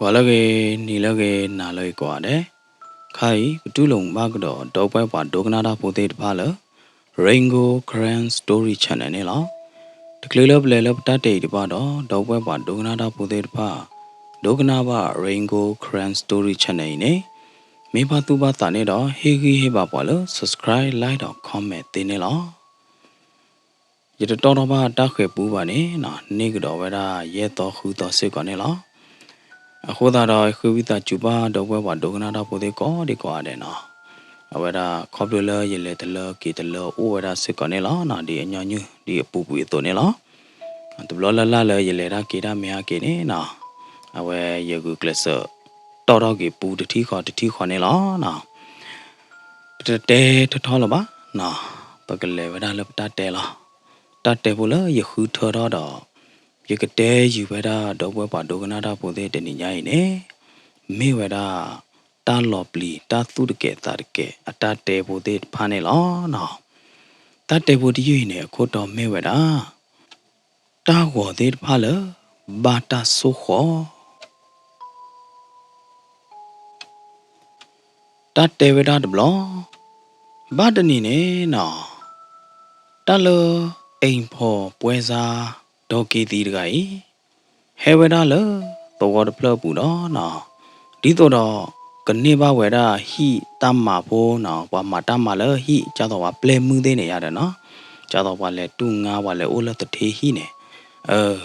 ဂီၤလၢအဂ့ၤ, နံၤလၢအဂ့ၤ, နၤလၢအဂ့ၤကိးဂၤဒဲး, ခါအံၤ ပတူၢ်လိာ်မုာ်ဘၣ်ကဒီး ဒီပုၢ်ဝဲၢ်ပှၤဒိကနၣ်တၢ်ဖိသ့ၣ်တဖၣ်လၢ Rain Gold Karen Story Channel န့ၣ်လီၤ. တချုးလၢပလဲၤလၢပတၢ်တဲအံၤတဖၣ်ဒီး ဒီပုၢ်ဝဲၢ်ပှၤဒိကနၣ်တၢ်ဖိသ့ၣ်တဖၣ် ဒိကနၣ်ဘၣ် Rain Gold Karen Story Channel အံၤန့ၣ် မ့ၢ်ဘၣ်သူၣ်ဘၣ်သးန့ၣ်ဒီး ဟ့ၣ်ဂံၢ်ဟ့ၣ်ဘါပှၤလၢ subscribe, like ဒီး comment သ့န့ၣ်လီၤ. ယတတီၢ်ထီၣ်ဘၣ်တၢ်ဃဲၤပူဘၣ်န့ၣ်နီၤ, န့ၢ်ကဒီးဝဲဒၣ်ယဲၢ်သီဃုသီစ့ၢ်ကီးန့ၣ်လီၤ. အဃိသတးဒီး ဃ့ဝံသးစူၤဘၣ်ဒီပုၢ်ဝဲၢ်ပှၤဒိကနၣ်တၢ်ဖိသ့ၣ်ကိးဒံကိးဂၤဒဲးနီၤ, အဝဲဒၣ်ခီဖျိလၢယလဲၤတလၢက့ၤတလၢအိၣ်ဝဲဒၣ်စ့ၢ်ကီးန့ၣ်လီၤနီၤ, ဒ်အညီနုၢ် ဒ်အပူၤကွံာ်အသိးန့ၣ်လီၤ. တဘျီလၢ်လၢ်လၢယလဲၤတၢ်က့ၤတၢ်မ့ၢ်ဟဲက့ၤန့ၣ်နီၤ, အဝဲယဂုာ်ကျဲးစၢးတီၢ်ထီၣ်က့ၤပူတထံၣ်ဃီတထံၣ်ဃီန့ၣ်လီၤနီၤ. ပတတဲထီထီၣ်လၢၤဘၣ်နီၤ, ပကလဲၤဝဲဒၣ်လၢပတၢ်တဲလီၤ. တၢ်တဲဖိလၢယဃုထၢထီၣ်ဒီး ယကတဲယုာ်ဝဲဒၣ်ဒီပုၢ်ဝဲၢ်ပှၤဒိကနၣ်တၢ်ဖိသ့ၣ်တနံၤညါအံၤန့ၣ် မ့ၢ်ဝဲဒၣ် တၢ်လီၤပျံၤတၢ်သူၣ်တကဲာ်သးတကဲာ်အတၢ်တဲဖိသ့ၣ်တဖၣ်န့ၣ်လီၤနီၤ. တၢ်တဲဖိတယုၢ်အံၤန့ၣ် အခိၣ်တီမ့ၢ်ဝဲဒၣ် တၢ်ဂီၤသ့ၣ်တဖၣ်လၢ ဘၣ်တၢ်ဆိၣ်ဃီၤ တၢ်တဲဝဲဒၣ်တဘျီ, ဘၣ်တနံၤန့ၣ်နီၤ, တၢ်လၢ အိမ်ဖော်ပွဲစား ဒီးက့ၤသံတဂၤအံၤ ဟဲဝဲဒၣ်လၢသဝီတဖျၢၣ်အပူၤဒီးနီၤ, ဒ်သိးဒီး ကန့ၢ်ဘၣ်ဝဲဒၣ်ဟံၣ်တၢ်မၤဖိနီၤ, ပှၤမၤတၢ်မၤလၢဟံၣ် ဒ်သိးပှၤပျဲၢ်မုၢ်သ့ၣ်န့ၣ်ယါဒီးနီၤ, ဒ်သိးပှၤလဲၤတူၢ်ငါ ပှၤလဲၤအိၣ်လၢသထ့ဟံၣ်န့ၣ်,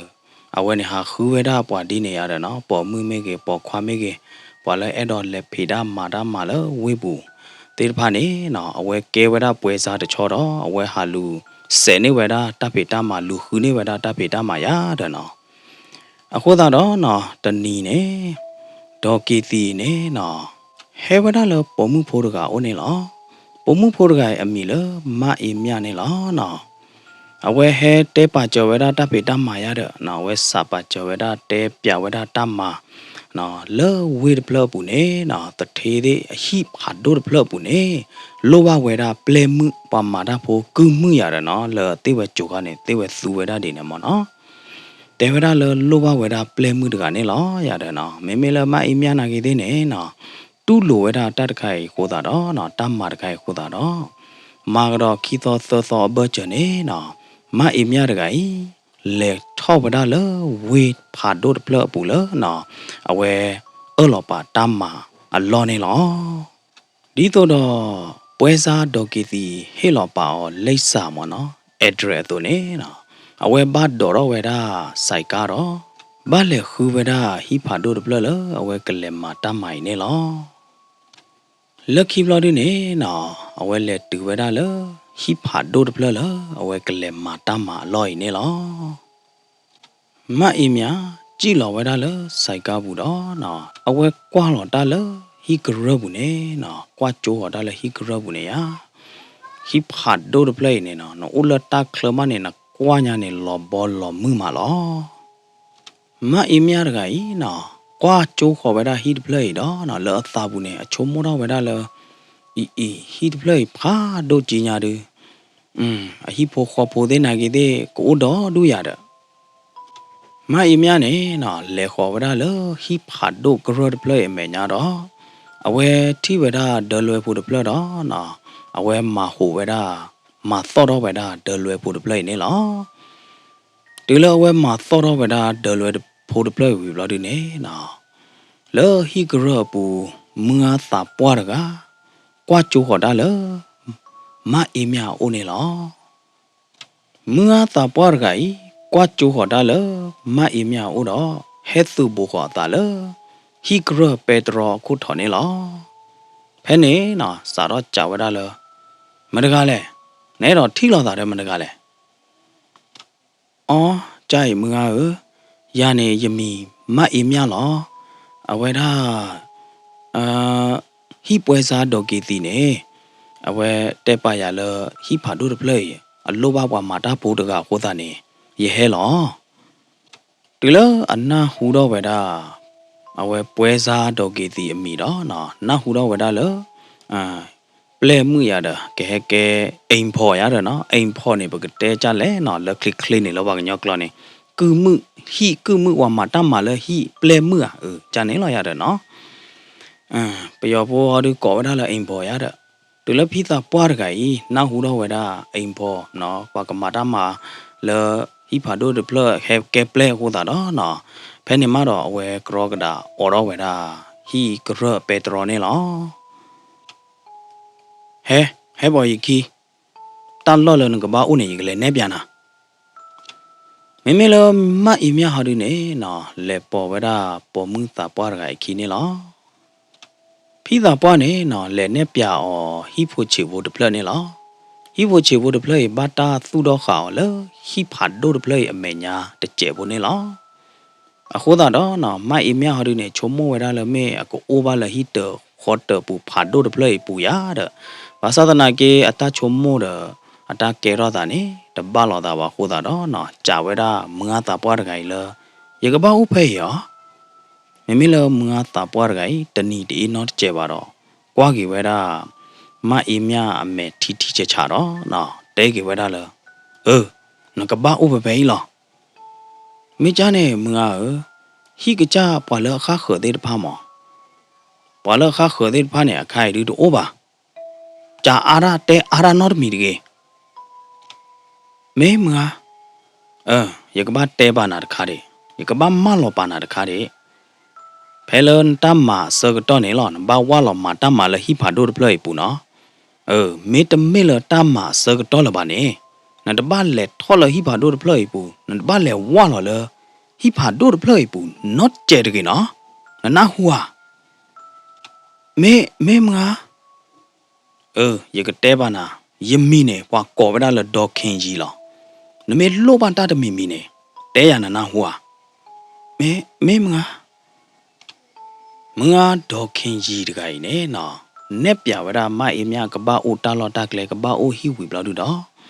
အဝဲန့ၣ်ဟးဃုဝဲဒၣ်ပှၤဒ်န့ၣ်ယါဒီးနီၤ, ပိာ်မုၣ်မ့ၢ်ဂ့ၤ ပိာ်ခွါမ့ၢ်ဂ့ၤ, ပှၤလၢအဲၣ်ဒိးလဲၤဖံးတၢ်မၤတၢ်မၤလၢဝ့ၢ်ပူၤသ့ၣ်တဖၣ်န့ၣ်နီၤ, အဝဲကဲဝဲဒၣ်ပွဲစားတဆီဒီး အဝဲဟးလူၤစဲးန့ၢ်ဝဲဒၣ်တၢ်ဖံးတၢ်မၤ လူၤဃုန့ၢ်ဝဲဒၣ်တၢ်ဖံးတၢ်မၤယါဒီးနီၤ. အဃိသတးဒီးနီၤ, တနံၤန့ၣ် ဒီးက့ၤသံန့ၣ်နီၤ, ဟဲဝဲဒၣ်လၢပိာ်မုၣ်ဖိတဂၤအအိၣ်န့ၣ်လီၤ. ပိာ်မုၣ်ဖိတဂၤအံၤအမံၤလၢ မၣ်အ့မၠၣ်န့ၣ်လီၤနီၤ. အဝဲဟဲတဲပာ်စၢၤဝဲဒၣ်တၢ်ဖံးတၢ်မၤယါဒီးနီၤ, အဝဲစးပာ်စၢၤဝဲဒၣ်တဲပျးဝဲဒၣ်တၢ်မၤ လၢဝ့ၢ်တဖျၢၣ်အပူၤန့ၣ်နီၤ, သထ့သ့ၣ်အဟံၣ်ဖးဒိၣ်တဖျၢၣ်အပူၤန့ၣ် လိၣ်ဘၣ်ဝဲဒၣ်ပျဲၢ်မုၣ်ပှၤမၤတၢ်ဖိကုၢ်မုၣ်ယါဒီးနီၤ, လၢသ့ၣ်ဝဲကိၤခါန့ၣ် သ့ၣ်ဝဲသူဝဲဒၣ်ဒ်န့ၣ်မ့ၢ်နီၤ. တဲဝဲဒၣ်လၢလိၣ်ဘၣ်ဝဲဒၣ်ပျဲၢ်မုၣ်တဂၤန့ၣ်လီၤယါဒီးနီၤ. မ့မ့ၢ်လၢမၣ်အ့မၠၣ်နာ်က့သ့ၣ်န့ၣ်နီၤ, တူၢ်လိာ်ဝဲဒၣ်တၢ်တခါအံၤအဃိသတးဒီးနီၤ, တၢ်မၤတခါအံၤအဃိသတးဒီး မၤကဒီးခံသီသၢသီအဘၢၣ်စၢၤန့ၣ်နီၤ, မၣ်အ့မၠၣ်တဂၤအံၤ လဲၤထီၣ်ဝဲဒၣ်လၢဝ့ၢ်ဖးဒိၣ်တဖျၢၣ်အပူၤလၢနီၤ, အဝဲအၢၣ်လီၤပာ်တၢ်မၤအလီၢ်န့ၣ်လီၤ. ဒ်သိးဒီး ပွဲစားဒီးက့ၤသံ ဟ့ၣ်လီၤပာ်အီၤလံာ်စၢ်မ့ၢ်နီၤ, address အသိးန့ၣ်နီၤ, အဝဲဘၣ်ဒိးထီၣ်ဝဲဒၣ် ဆိုင်ကား ဒီး ဘၣ်လဲၤဃုဝဲဒၣ်ဟံၣ်ဖးဒိၣ်တဖျၢၣ်လၢအဝဲကလဲၤမၤတၢ်မၤအံၤန့ၣ်လီၤ. လၢခံဘျီဒုန့ၣ်နီၤ, အဝဲလဲၤတုၤဝဲဒၣ်လၢ ဟံၣ်ဖးဒိၣ်တဖျၢၣ်လၢ အဝဲကလဲၤမၤတၢ်မၤအလီၢ်အံၤန့ၣ်လီၤ. မၣ်အ့မၠၣ် စံၣ်လီၤဝဲဒၣ်လၢ ဆိုင်ကား ပူၤဒီးနီၤ, အဝဲကွၢ်လီၤတၢ်လၢဟံၣ်ကရၢၢ်ပူၤန့ၣ်နီၤ, ကွၢ်ကၠိဃီၤတၢ်လၢဟံၣ်ကရၢၢ်ပူၤန့ၣ်ယါ, ဟံၣ်ဖးဒိၣ်တဖျၢၣ်အံၤန့ၣ်နီၤ, နအိၣ်လၢတၢ်ချၢမးန့ၣ် နကွၢ်ညါန့ၣ် လီၤဘီလီၤမုၢ်မးလီၤ. မၣ်အ့မၠၣ်တဂၤအံၤနီၤ, ကွၢ်ကၠိဃီၤဝဲဒၣ်ဟံၣ်တဖျၢၣ်အံၤဒီးနီၤ, လၢအသးပူၤန့ၣ် အဆိကမိၣ်ထီၣ်ဝဲဒၣ်လၢ အံၤအံၤ ဟံၣ်တဖျၢၣ်အံၤဖးဒိၣ်ကံညါဒု, အဟံၣ်ဖိဃီဖိသ့ၣ်နာ်က့သ့ၣ် ကအိၣ်ဒီဒူၣ်ယၤဒီး မၣ်အ့မၠၣ်န့ၣ်နီၤ လဲၤဃီၤဝဲဒၣ်လၢဟံၣ်ဖးဒိၣ်ကရၢၢ်တဖျၢၣ်အံၤအမဲာ်ညါဒီး အဝဲထံၣ်ဝဲဒၣ်ဒၢလွဲဖိတဖျၢၣ်ဒီးနီၤ အဝဲမၤဟူးဝဲဒၣ် မၤသီၣ်ထီၣ်ဝဲဒၣ်ဒၢလွဲဖိတဖျၢၣ်အံၤန့ၣ်လီၤ. တုၤလၢအဝဲမၤသီၣ်ထီၣ်ဝဲဒၣ်ဒၢလွဲဖိတဖျၢၣ်အံၤဝံၤဘျီဒုန့ၣ်နီၤ လၢဟံၣ်ကရၢၢ်အပူၤ မုၢ်ဂၤသးပှၢ်တဂၤ ကွၢ်ကၠိဃီၤတၢ်လၢ မၣ်အ့မၠၣ်အအိၣ်န့ၣ်လီၤ. မုၢ်ဂၤသးပှၢ်တဂၤအံၤ ကွၢ်ကၠိဃီၤတၢ်လၢ မၣ်အ့မၠၣ်အအိၣ်ဒီး ဟဲသုးဘူးဃီၤအသးလၢ ဟံၣ်ကရၢၢ်ပဲတြီအခိၣ်ထီးန့ၣ်လီၤ. ဖဲန့ၣ်နီၤ စးထီၣ်စံးဝဲဒၣ်လၢ မတဂၤလဲၣ်, နအဲၣ်ဒိးထံၣ်လိာ်သးဒီးမတဂၤလဲၣ်. အီ ကၢ်အံၤမုၢ်ဂၤဧၢ, ယၤန့ၣ်ယမံၤမၣ်အ့မၠၣ်လီၤ. အဝဲဒၣ် ဟံၣ်ပွဲစားဒီးက့ၤသံန့ၣ် အဝဲတဲပာ်ယၤလၢ ဟံၣ်ဖးဒိၣ်တဖျၢၣ်အံၤ အလိၣ်ဘၣ်ပှၤမၤတၢ်ဖိတဂၤအဃိသတးန့ၣ် ယဟဲလီၤ. တုၤလၢအနၢ်ဟူထီၣ်ဝဲဒၣ် အဝဲပွဲစားဒီးက့ၤသံအမံၤဒီး နၢ်ဟူထီၣ်ဝဲဒၣ်လၢ ပျဲၢ်မုၣ်ယၤဒီး ကဟဲကဲ အိမ်ဖော် ယၤဒီးနီၤ, အိမ်ဖော် န့ၣ် ပကတဲကၢ်လဲၣ်နီၤ, လၢချ့ချ့န့ၣ် လၢပှၤကညီကျိာ်န့ၣ် ကုၢ်မုၣ်, ဟံၣ်ကုၢ်မုၣ် ပှၤမၤတၢ်မၤလၢဟံၣ်ပျဲၢ်မုၣ်ဧါ, အၢ ကန့ၣ်လီၤယၤဒီးနီၤ. ပယီၤဖိဟီဒုးကိးဝဲဒၣ်လၢ အိမ်ဖော် ယၤဒီး, တုၤလၢဖံသးပှၢ်တဂၤအံၤ နၢ်ဟူထီၣ်ဝဲဒၣ် အိမ်ဖော် နီၤ ပှၤကမၤတၢ်မၤလၢဟံၣ်ဖးဒိၣ်တဖျၢၣ်ဟဲကဲပျဲၢ်အဃိသတးဒီးနီၤ, ဖဲန့ၣ်မးဒီးအဝဲကရီကဒးအိးထီၣ်ဝဲဒၣ် ဟံၣ်ကရၢၢ်ပဲတြီန့ၣ်လီၤ. ဟဲ, ဟဲပိာ်ယခံ, တၢ်လီၢ်လၢနကဘၣ်အိၣ်န့ၣ် ယကလဲၤနဲၣ်ပၠးနၤ. မ့မ့ၢ်လၢမၢ်အ့မၠၣ်ဟီဒုန့ၣ်နီၤ လဲၤပိာ်ဝဲဒၣ်ပိာ်မုၣ်သးပှၢ်တဂၤအခံန့ၣ်လီၤ. ဖံသးပှၢ်န့ၣ်နီၤ လဲၤနဲၣ်ပၠးအီၤဟံၣ်ဖိဆံးဖိတဖျၢၣ်န့ၣ်လီၤ. ဟံၣ်ဖိဆံးဖိတဖျၢၣ်အံၤ ဘၣ်တၢ်သူၣ်ထီၣ်ဃာ်အီၤလၢဟံၣ်ဖးဒိၣ်တဖျၢၣ်အံၤအမဲာ်ညါတစဲးဖိန့ၣ်လီၤ. အဃိသတးဒီးနီၤ မၢ်အ့မၠၣ်ဟီဒုန့ၣ် ဆိကမိၣ်ဝဲဒၣ်လၢမ့ၢ်အကအိၣ်ဘၣ်လၢဟံၣ်တၢၤဃီတၢၤပူၤဖးဒိၣ်တဖျၢၣ်အံၤပူၤယၤဒီး, ဘၣ်ဆၣ်သနာ်က့ အတၢ်ဆိကမိၣ်ဒီး အတၢ်ကဲထီၣ်သးန့ၣ် တဘၣ်လိာ်သးဘၣ်အဃိသတးဒီးနီၤ စံးဝဲဒၣ်မုၢ်ဂၢ်သးပှၢ်တဂၤအံၤလၢ ယကဘၣ်အိၣ်ဖဲအံၤဧါ. မ့မ့ၢ်လၢမုၢ်ဂၢ်သးပှၢ်တဂၤအံၤ တနံၤတအ့ၣ်နီတစဲးဘၣ်ဒီး ကွၢ်က့ၤဝဲဒၣ် မၢ်အ့မၠၣ်အမဲာ်ထံထံဆးဆးဒီး တဲက့ၤဝဲဒၣ်လၢ အၢ နကဘၣ်အိၣ်ဖဲဖဲအံၤလီၤ. မ့ၢ်ကၢ်န့ၣ် မုၢ်ဂၢ်ဧၢ, ဟံၣ်ကစၢ်ပှၤလၢအဃၣ်ဃၢၤသ့ၣ်တဖၣ်မး, ပှၤလၢအဃၣ်ဃၢၤသ့ၣ်တဖၣ်န့ၣ် အခါအံၤဒုတအိၣ်ဘၣ်. ကးအါတၢ်တဲအါတၢ်နီတမံၤတဂ့ၤ. မ့ၢ်မုၢ်ဂၢ်, အၢ ယကဘၣ်တဲဘၣ်နၤတခါဒံး, ယကဘၣ်မၢလီၤပာ်နၤတခါဒံး. ဖဲလၢနတၢ်မၤအဆၢကတီၢ်န့ၣ်လီၤ နဘၣ်ဝၢ်လီၤမၤတၢ်မၤလၢဟံၣ်ဖးဒိၣ်တဖျၢၣ်အံၤပူၤနီၤ. အၢ မ့တမ့ၢ်လၢတၢ်မၤအဆၢကတီၢ်လၢၤဘၣ်န့ၣ် နတဘၣ်လဲၤထီၣ်လၢဟံၣ်ဖးဒိၣ်တဖျၢၣ်အံၤပူၤ, နတဘၣ်လဲၤဝၢ်လီၤလၢ ဟံၣ်ဖးဒိၣ်တဖျၢၣ်အံၤပူၤ နီတစဲးတဂ့ၤနီၤ. နနၢ်ဟူဧါ. မ့ၢ်, မ့ၢ်မုၢ်ဂၢ်, အၢ ယကတဲဘၣ်နၤ, ယမံၤန့ၣ် ပှၤကိးဝဲဒၣ်လၢ ဒီးခ့ယံၤ လီၤ. နမ့ၢ်လိၣ်ဘၣ်တၢ်တမံၤမံၤန့ၣ် တဲယၤနနၢ်ဟူဧါ. မ့ၢ်, မ့ၢ်မုၢ်ဂၢ်, မုၢ်ဂၢ် ဒီးခ့ယံၤ တဂၤအံၤန့ၣ်နီၤ နဲၣ်ပၠးဝဲဒၣ်မၢ်အ့မၠၣ် ကဘၣ်အိၣ်တၢ်လီၢ်တၢ်ကျဲ ကဘၣ်အိၣ်ဟံၣ်ဝံၤဘျီဒုဒီး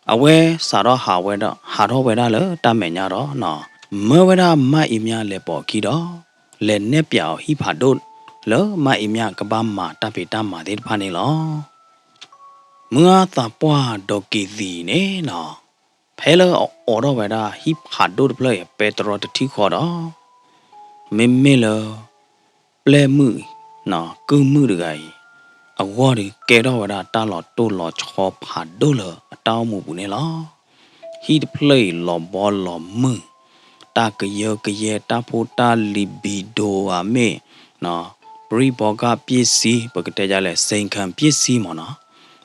အဝဲစးထီၣ်ဟးဝဲဒၣ်, ဟးထီၣ်ဝဲဒၣ်လၢတၢ်မဲာ်ညါဒီးနီၤ မၢဝဲဒၣ်မၢ်အ့မၠၣ်လဲၤပိာ်အခံဒီး လဲၤနဲၣ်ပၠးအီၤဟံၣ်ဖးဒိၣ် လၢမၢ်အ့မၠၣ်ကဘၣ်မၤတၢ်ဖံးတၢ်မၤသ့ၣ်တဖၣ်န့ၣ်လီၤ. မုၢ်ဂၢ်သးပှၢ် ဒီးက့ၤသံ အံၤန့ၣ်နီၤ ဖဲလၢအအိးထီၣ်ဝဲဒၣ်ဟံၣ်ဖးဒိၣ်တဖျၢၣ်အံၤ ပဲတြီတထံၣ်ဃီဒီး မ့မ့ၢ်လၢ ပျဲၢ်မုၣ် ကုၢ်မုၣ်တဂၤအံၤ အဂီၢ်ဒီး ကဲထီၣ်ဝဲဒၣ်တၢ်လီၤတိၢ်လီၤဆီဖးဒိၣ်လၢအတၢ်အိၣ်မူပူၤန့ၣ်လီၤ. ဟံၣ်တဖျၢၣ်အံၤ လီၤဘီလီၤမုၢ်, တၢ်ကယၢကယဲ တၢ်ဖိတၢ်လံၤ ဘံၣ်ဒိဧါမ့ၢ် ပရံဘီကၣ်ပျ့ၢ်စံ ပကတဲယလဲၣ် စ့ၣ်ခၣ်ပျ့ၢ်စံမ့ၢ်နီၤ,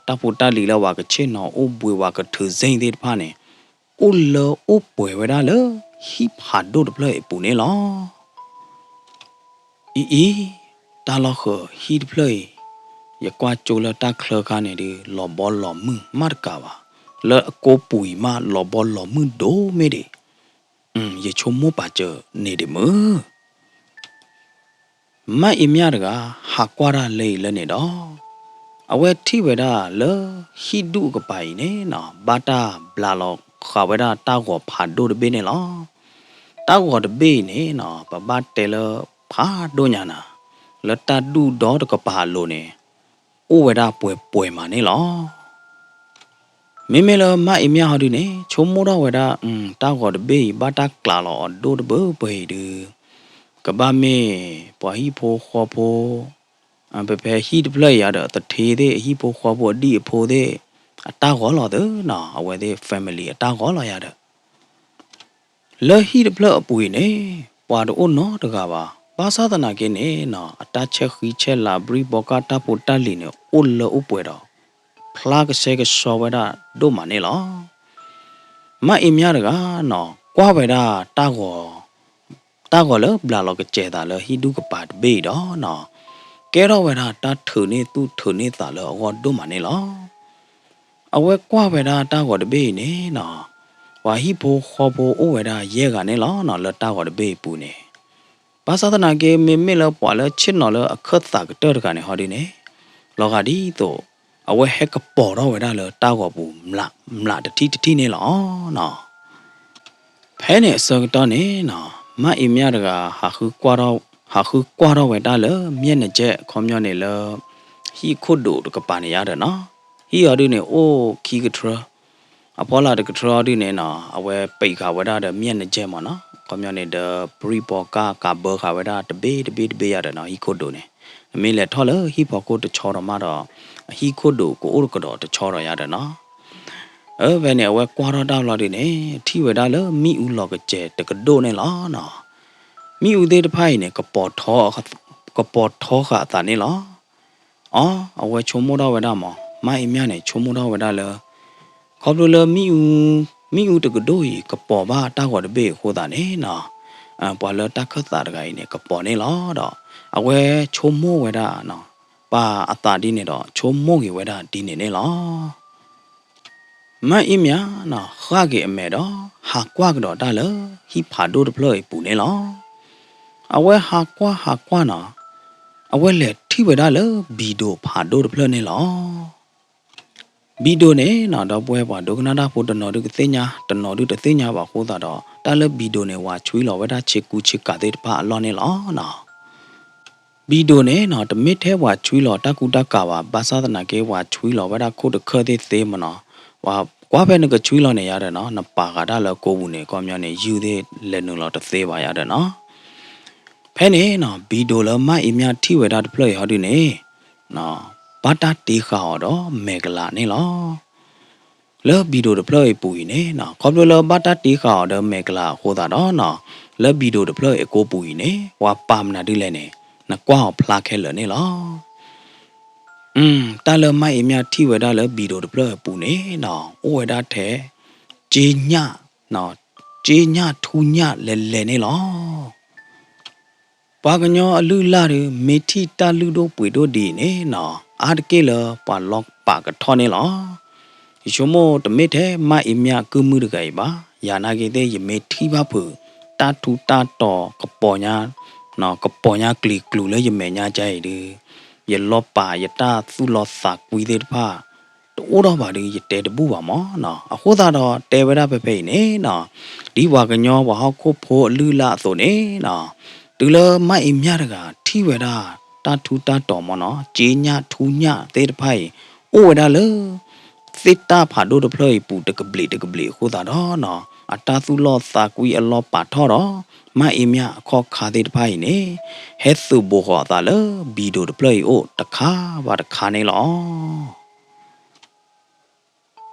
တၢ်ဖိတၢ်လံၤလၢပှၤကဆ့ၣ်နီၤအိၣ်ဘှံး ပှၤကထုးစ့ၣ်သ့ၣ်တဖၣ်န့ၣ် အိၣ်လၢအိၣ်ပှဲၤဝဲဒၣ်လၢ ဟံၣ်ဖးဒိၣ်တဖျၢၣ်အံၤအပူၤန့ၣ်လီၤ. အံၤအံၤ, တၢ်လီၢ်ဃၢၤဟံၣ်တဖျၢၣ်အံၤ, ယကွၢ်ကၠိလၢတၢ်ချၢခါန့ၣ်ဒုး လီၤဘီလီၤမုၢ်မးတကးဘၣ်, လၢအကိးပူၤအံၤမး လီၤဘီလီၤမုၢ်ဒိၣ်မ့ၢ်ဒံး, ယဆိကမိၣ်ပာ်စၢၤန့ၣ်ဒံးမုၢ် မၢ်အ့မၠၣ်တဂၤ ဟးကွၢ်တၢ်လၢအံၤလၢန့ၣ်ဒီး, အဝဲထံၣ်ဝဲဒၣ်လၢဟံၣ်ဒူၣ်အကပၤအံၤန့ၣ်နီၤ ဘၣ်တၢ်ဘျးလီၤဃာ်ဝဲဒၣ်တၢ်ဂီၤဖးဒိၣ်တဘ့ၣ်န့ၣ်လီၤ. တၢ်ဂီၤတဘ့ၣ်အံၤန့ၣ်နီၤ ပဘၣ်တဲလၢဖးဒိၣ်ညါနၤ, လၢတၢ်ဒူၣ်ဒီတကပၤအလိၤန့ၣ် အိၣ်ဝဲဒၣ်ပှဲၤပှဲၤမးန့ၣ်လီၤ. မ့မ့ၢ်လၢမၢ်အ့မၠၣ်ဟီဒုန့ၣ် ဆိကမိၣ်ထီၣ်ဝဲဒၣ် တၢ်ဂီၤတဘ့ၣ်အံၤ ဘၣ်တၢ်ကျးလီၤအီၤဒိၣ်တဘ့ၣ်ပှဲၤအံၤဒုး ကဘၣ်မ့ၢ်ပှၤဟံၣ်ဖိဃီဖိ, ဖဲဖဲဟံၣ်တဖျၢၣ်အံၤယၤဒီး သထ့သ့ၣ် ဟံၣ်ဖိဃီဖိအဒံၣ်အဖိသ့ၣ် အတၢ်ဂီၤလီၤသ့နီၤ, အဝဲသ့ၣ် family အတၢ်ဂီၤလီၤယၤဒီး လၢဟံၣ်တဖျၢၣ်အပူၤအံၤန့ၣ် ပှၤတအိၣ်နီတဂၤဘၣ်. ဘၣ်ဆၣ်သနာ်က့န့ၣ်နီၤ အတၢ်ဆဲးဃံဆဲးလၤ ဘြံဘီကၣ်တၢ်ဖိတၢ်လံၤန့ၣ် အိၣ်လၢအိၣ်ပှဲၤဒီး ဖျါကဆှဲကဆှီဝဲဒၣ်ဒိၣ်မးန့ၣ်လီၤ. မၢ်အ့မၠၣ်တဂၤနီၤ ကွၢ်ဝဲဒၣ်တၢ်ဂီၤ တၢ်ဂီၤလၢဘျးလီၤကစဲၤသးလၢဟံၣ်ဒူၣ်ကပၤတဘ့ၣ်အံၤဒီးနီၤ ကဲထီၣ်ဝဲဒၣ်တၢ်ထုးန့ၢ်သူၣ်ထုးန့ၢ်သးလၢအဂီၢ်ဒိၣ်မးန့ၣ်လီၤ. အဝဲကွၢ်ဝဲဒၣ်တၢ်ဂီၤတဘ့ၣ်အံၤန့ၣ်နီၤ ပှၤဟံၣ်ဖိဃီဖိအိၣ်ဝဲဒၣ်ယဲၢ်ဂၤန့ၣ်လီၤနီၤ လၢတၢ်ဂီၤတဘ့ၣ်အံၤပူၤန့ၣ် ဘၣ်ဆၣ်သနာ်က့ မ့မ့ၢ်လၢပှၤလၢဆ့ၣ်နီၤလၢအခၢၣ်သးကတၢၢ်တဂၤန့ၣ်ဟီဒုန့ၣ် လီၤဂာ်ဒ်သိး အဝဲဟဲကပီၤထီၣ်ဝဲဒၣ်လၢတၢ်ဂီၤပူၤ မျးတထံၣ်တထံၣ်န့ၣ်လီၤနီၤ. ဖဲန့ၣ်အဆၢကတီၢ်န့ၣ်နီၤ မၢ်အ့မၠၣ်တဂၤ ဟးဃုကွၢ်ထီၣ်ဝဲဒၣ်လၢ မျက်နှာကျက် အခီပညီန့ၣ်လၢ ဟံၣ်ခိၣ်ဒိးတကပၤန့ၣ်ယါဒီးနီၤ ဟံၣ်အီၤဒုန့ၣ် အိၣ်ခံကထြၢ အဖီလာ်တကထြၢအီၤဒုန့ၣ်နီၤ အဝဲပံးဃာ်ဝဲဒၣ်ဒီး မၠဲၣ်နကၠဲၢ်မးနီၤ ခီပညီန့ၣ်ဒီး ပြံပီၤကၢ်ကးဘၢဃာ်ဝဲဒၣ်တဘ့ၣ်တဘ့ၣ်တဘ့ၣ်ယၤဒီးနီၤ ဟံၣ်ခိၣ်ဒိၣ်န့ၣ် နမ့ၢ်လဲၤထီၣ်လၢဟံၣ်ဖီခိၣ်တဆီဒီးမးဒီး အဟံၣ်ခိၣ်ဒိၣ်ကအိၣ်တကဒီးတဆီဒီးယၤဒီးနီၤ အၢ ဖဲန့ၣ် အဝဲကွၢ်ထီၣ်တၢ်ဘျီဒုန့ၣ် ထံၣ်ဝဲဒၣ်လၢမ့ၣ်အူလီၤကစဲၤတကဒိၣ်န့ၣ်လီၤနီၤ. မ့ၣ်အူသ့ၣ်တဖၣ်အံၤန့ၣ် ကပီၤထီဃာ်အသးန့ၣ်လီၤ. အီ အဝဲဆိကမိၣ်ထီၣ်ဝဲဒၣ်မး မၢ်အ့မၠၣ်န့ၣ် ဆိကမိၣ်ထီၣ်ဝဲဒၣ်လၢ ခီဖျိလၢ မ့ၣ်အူတကဒိၣ်အံၤ ကပီၤဘၣ်တၢ်ဂီၤတဘ့ၣ်အဃိသတးန့ၣ်နီၤ ပှၤလၢတၢ်ခၢၣ်သးတဂၤအံၤန့ၣ် ကပီၤန့ၣ်လီၤဒီး အဝဲဆိကမိၣ်ဝဲဒၣ် ပာ်အသးဒ်န့ၣ်ဒီး ဆိကမိၣ်က့ၤဝဲဒၣ်ဒ်န့ၣ်န့ၣ်လီၤ. မၢ်အ့မၠၣ်နီၤ ဃၣ်က့ၤအမဲာ်ဒီး ဟးကွၢ်ကဒီးတၢ်လၢဟံၣ်ဖးဒိၣ်တဖျၢၣ်အံၤအပူၤန့ၣ်လီၤ. အဝဲဟးကွၢ်ဟးကွၢ်နီၤ အဝဲလဲၤထံၣ်ဝဲဒၣ်လၢဘံၣ်ဒိၣ်ဖးဒိၣ်တဖျၢၣ်န့ၣ်လီၤ. ဘံၣ်ဒိၣ်န့ၣ်နီၤ ဒီပုၢ်ဝဲၢ်ပှၤဒိကနၣ်တၢ်ဖိတနီၤဒုးကသ့ၣ်ညါ တနီၤဒုးတသ့ၣ်ညါဘၣ်အဃိသတးဒီး တၢ်လၢဘံၣ်ဒိၣ်န့ၣ် ဝၤဆွံလီၤဝဲဒၣ်ဆ့ကူဆ့ကၤသ့ၣ်တဖၣ်အလီၢ်န့ၣ်လီၤနီၤ. ဘံၣ်ဒိၣ်န့ၣ်နီၤ တမ့ၢ်ထဲဝၤဆွံလီၤတၢ်ကူတၢ်ကၤဘၣ် ဘၣ်ဆၣ်သနာ်က့ ဝၤဆွံလီၤဝဲဒၣ်ခိၣ်တခၢၣ်သ့ၣ်သ့မးနီၤ. ပှၤကွၢ်ဖဲနကဆွံလီၤန့ၣ်ယၤဒီးနီၤ နပာ်ဃာ်တၢ်လၢကိးပူၤန့ၣ် ခီပညီန့ၣ်ယုၢ်သ့ၣ်လဲၤနုာ်လီၤတသ့ဘၣ်ယၤဒီးနီၤ. ဖဲန့ၣ်နီၤ ဘံၣ်ဒိၣ်လၢမၢ်အ့မၠၣ်ထံၣ်ဝဲဒၣ်တဖျၢၣ်အံၤဟီဒုန့ၣ် ဘၣ်တၢ်တ့ဃာ်အီၤဒီးမဲာ်ကလၤန့ၣ်လီၤ. လၢဘံၣ်ဒိၣ်တဖျၢၣ်အံၤပူၤအံၤန့ၣ်နီၤ ခီဖျိလၢဘၣ်တၢ်တ့ဃာ်အီၤဒီးမဲာ်ကလၤအဃိသတးဒီးနီၤ လၢဘံၣ်ဒိၣ်တဖျၢၣ်အံၤအကိးပူၤအံၤန့ၣ် ပှၤပာ်မနုၤဒ်လဲၣ်န့ၣ် နကွၢ်အီၤဖျါခဲလၢာ်န့ၣ်လီၤ. တၢ်လၢမၢ်အ့မၠၣ်ထံၣ်ဝဲဒၣ်လၢဘံၣ်ဒိၣ်တဖျၢၣ်အံၤအပူၤန့ၣ်နီၤ အိၣ်ဝဲဒၣ်ထဲ ကၠ့ညၣ် ကၠ့ညၣ်ထူညၣ်လဲၤလဲၤန့ၣ်လီၤ. ပှၤကညီအလုၢ်အလၢ်ဒီး မ့ၢ်ထံၣ်တၢ်လုၢ်ဒိၣ်ပှ့ၤဒိၣ်ဒ်အံၤန့ၣ်နီၤ အါတက့ၢ်လၢပှၤလီၤပာ်ကထီၣ်န့ၣ်လီၤ. ယဆိကမိၣ်တမ့ၢ်ထဲမၢ်အ့မၠၣ်ကုၢ်မုၣ်တဂၤအံၤဘၣ် ယၤနာ်က့သ့ၣ် ယမ့ၢ်ထံၣ်ဘၣ်ဖုး တၢ်ထူတၢ်တီၤကပီၤညါ ကပီၤညါကလံၤကျူၤလၢယမဲာ်ညါကါအံၤဒီး ယလီၤပာ်ယတၢ်သူၣ်လီသးကွံသ့ၣ်တဖၣ် တအိၣ်ထီၣ်ဘၣ်ဒီး ယတဲတဘူၣ်ဘၣ်မးနီၤ. အဃိသတးဒီးတဲဝဲဒၣ်ဖဲဖဲအံၤန့ၣ်နီၤ ဒ်ပှၤကညီပှၤဟီၣ်ခိၣ်ဖိအလုၢ်အလၢ်အသိးန့ၣ်နီၤ တုၤလၢမၢ်အ့မၠၣ်တဂၤထံၣ်ဝဲဒၣ် တၢ်ထူတၢ်တီၤမးနီၤ ကၠ့ညၣ်ထူညၣ်သ့ၣ်တဖၣ်အံၤ အိၣ်ဝဲဒၣ်လၢ သ့ၣ်တၢ်ဖးဒိၣ်တဖျၢၣ်အံၤပူၤတကဘျံးတကဘျံးအဃိသတးဒီးနီၤ အတၢ်သူၣ်လီသးကွံအလီၤပာ်ထီၣ်ဒီး မၢ်အ့မၠၣ်အခီၣ်ခါသ့ၣ်တဖၣ်အံၤန့ၣ် ဟဲသုးဘူးဃီၤအသးလၢဘံၣ်ဒိၣ်တဖျၢၣ်အံၤအိၣ်တခါဘၣ်တခါန့ၣ်လီၤ.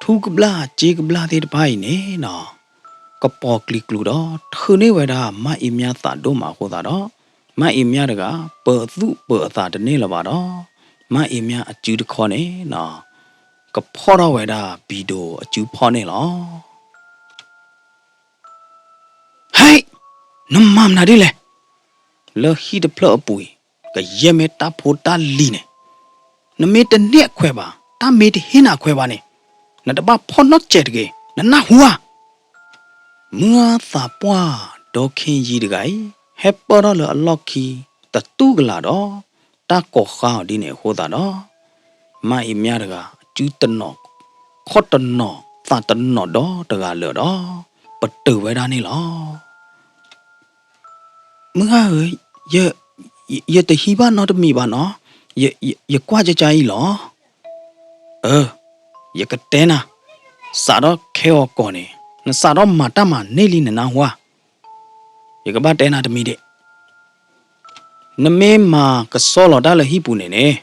ထူကဘျၣ်ကၠ့ကဘျၣ်သ့ၣ်တဖၣ်အံၤန့ၣ်နီၤ ကပီၤကလံၤကျူၤဒီး ထုးန့ၢ်ဝဲဒၣ်မၢ်အ့မၠၣ်သးဒိၣ်မးအဃိသတးဒီး မၢ်အ့မၠၣ်တဂၤ ပၢၤသူၣ်ပၢၤအသးတန့ၢ်လၢၤဘၣ်ဒီး မၢ်အ့မၠၣ်အစုတခီန့ၣ်နီၤ ကဖီၣ်ထီၣ်ဝဲဒၣ်ဘံၣ်ဒိၣ်အစုဖီၣ်န့ၣ်လီၤ. ဟဲ နမၤမနုၤဒ်လဲၣ် လၢဟံၣ်တဖျၢၣ်အပူၤအံၤ ကယဲၢ်မ့ၢ်တၢ်ဖိတၢ်လံၤန့ၣ် နမ့ၢ်တန့ၢ်အခွဲးဘၣ် တၢ်မ့ၢ်တဟ့ၣ်နၤအခွဲးဘၣ်န့ၣ် နတဘၣ်ဖီၣ်နီတစဲးတဂ့ၤ နနၢ်ဟူဧါ. မုၢ်ဂၢ်သးပှၢ်ဒီခ့ယံၤတဂၤအံၤ ဟဲပၢၢ်ထီၣ်လၢအလီၢ်ခံ တတူၢ်ကလာ်ဒီး တၢ်ကိးဃါအီၤဒ်န့ၣ်အဃိသတးဒီး မၢ်အ့မၠၣ်တဂၤ စုတနီၤ ခီၣ်တနီၤ သးတနီၤဒီတဂၤလၢာ်ဒီး ပတုာ်ဝဲဒၣ်န့ၣ်လီၤ. မုၢ်ဂၢ်ဧၢ, ယ, ယတဟံးဘၣ်နီတမံၤဘၣ်နီၤ, ယကွၢ်ကကါအံၤလီၤ. အၢ, ယကတဲနၤ, စးထီၣ်ခဲဂီၤကီၢ်န့ၣ် နစးထီၣ်မၤတၢ်မၤန့ၢ်လံနနၢ်ဟူဧါ. ယကဘၣ်တဲနၤတမံၤဒံး, နမ့ၢ်မၤကဆှီလီၤတၢ်လၢဟံၣ်ပူၤန့ၣ်န့ၣ်,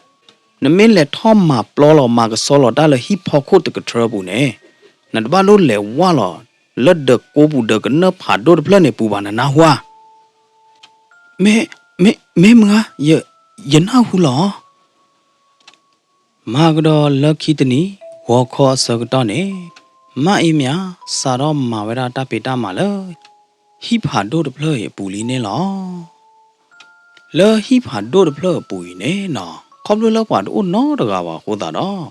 နမ့ၢ်လဲၤထီၣ်မၤပျီလီၤမၤကဆှီလီၤတၢ်လၢဟံၣ်ဖီခိၣ်တကထြၢပူၤန့ၣ်, နတဘၣ်ဒိၣ်လဲၤဝၢ်လီၤလၢဒၢးကိးပူၤဒၢးကနၢၢ်ဖးဒိၣ်တဖျၢၣ်န့ၣ်ပူၤဘၣ်နနၢ်ဟူဧါ. မ့ၢ်, မ့ၢ်, မ့ၢ်မုၢ်ဧါ, ယနၢ်ဟူလီၤ. မၤကဒီးလၢခံတနံၤ ဂီၤခီအဆၢကတီၢ်န့ၣ်, မၢ်အ့မၠၣ်စးထီၣ်မၤဝဲဒၣ်တၢ်ဖံးတၢ်မၤလၢ ဟံၣ်ဖးဒိၣ်တဖျၢၣ်အံၤအပူၤလံန့ၣ်လီၤ. လၢဟံၣ်ဖးဒိၣ်တဖျၢၣ်အပူၤအံၤန့ၣ်နီၤ, ခီဖျိလၢပှၤတအိၣ်နီတဂၤဘၣ်အဃိသတးဒီး,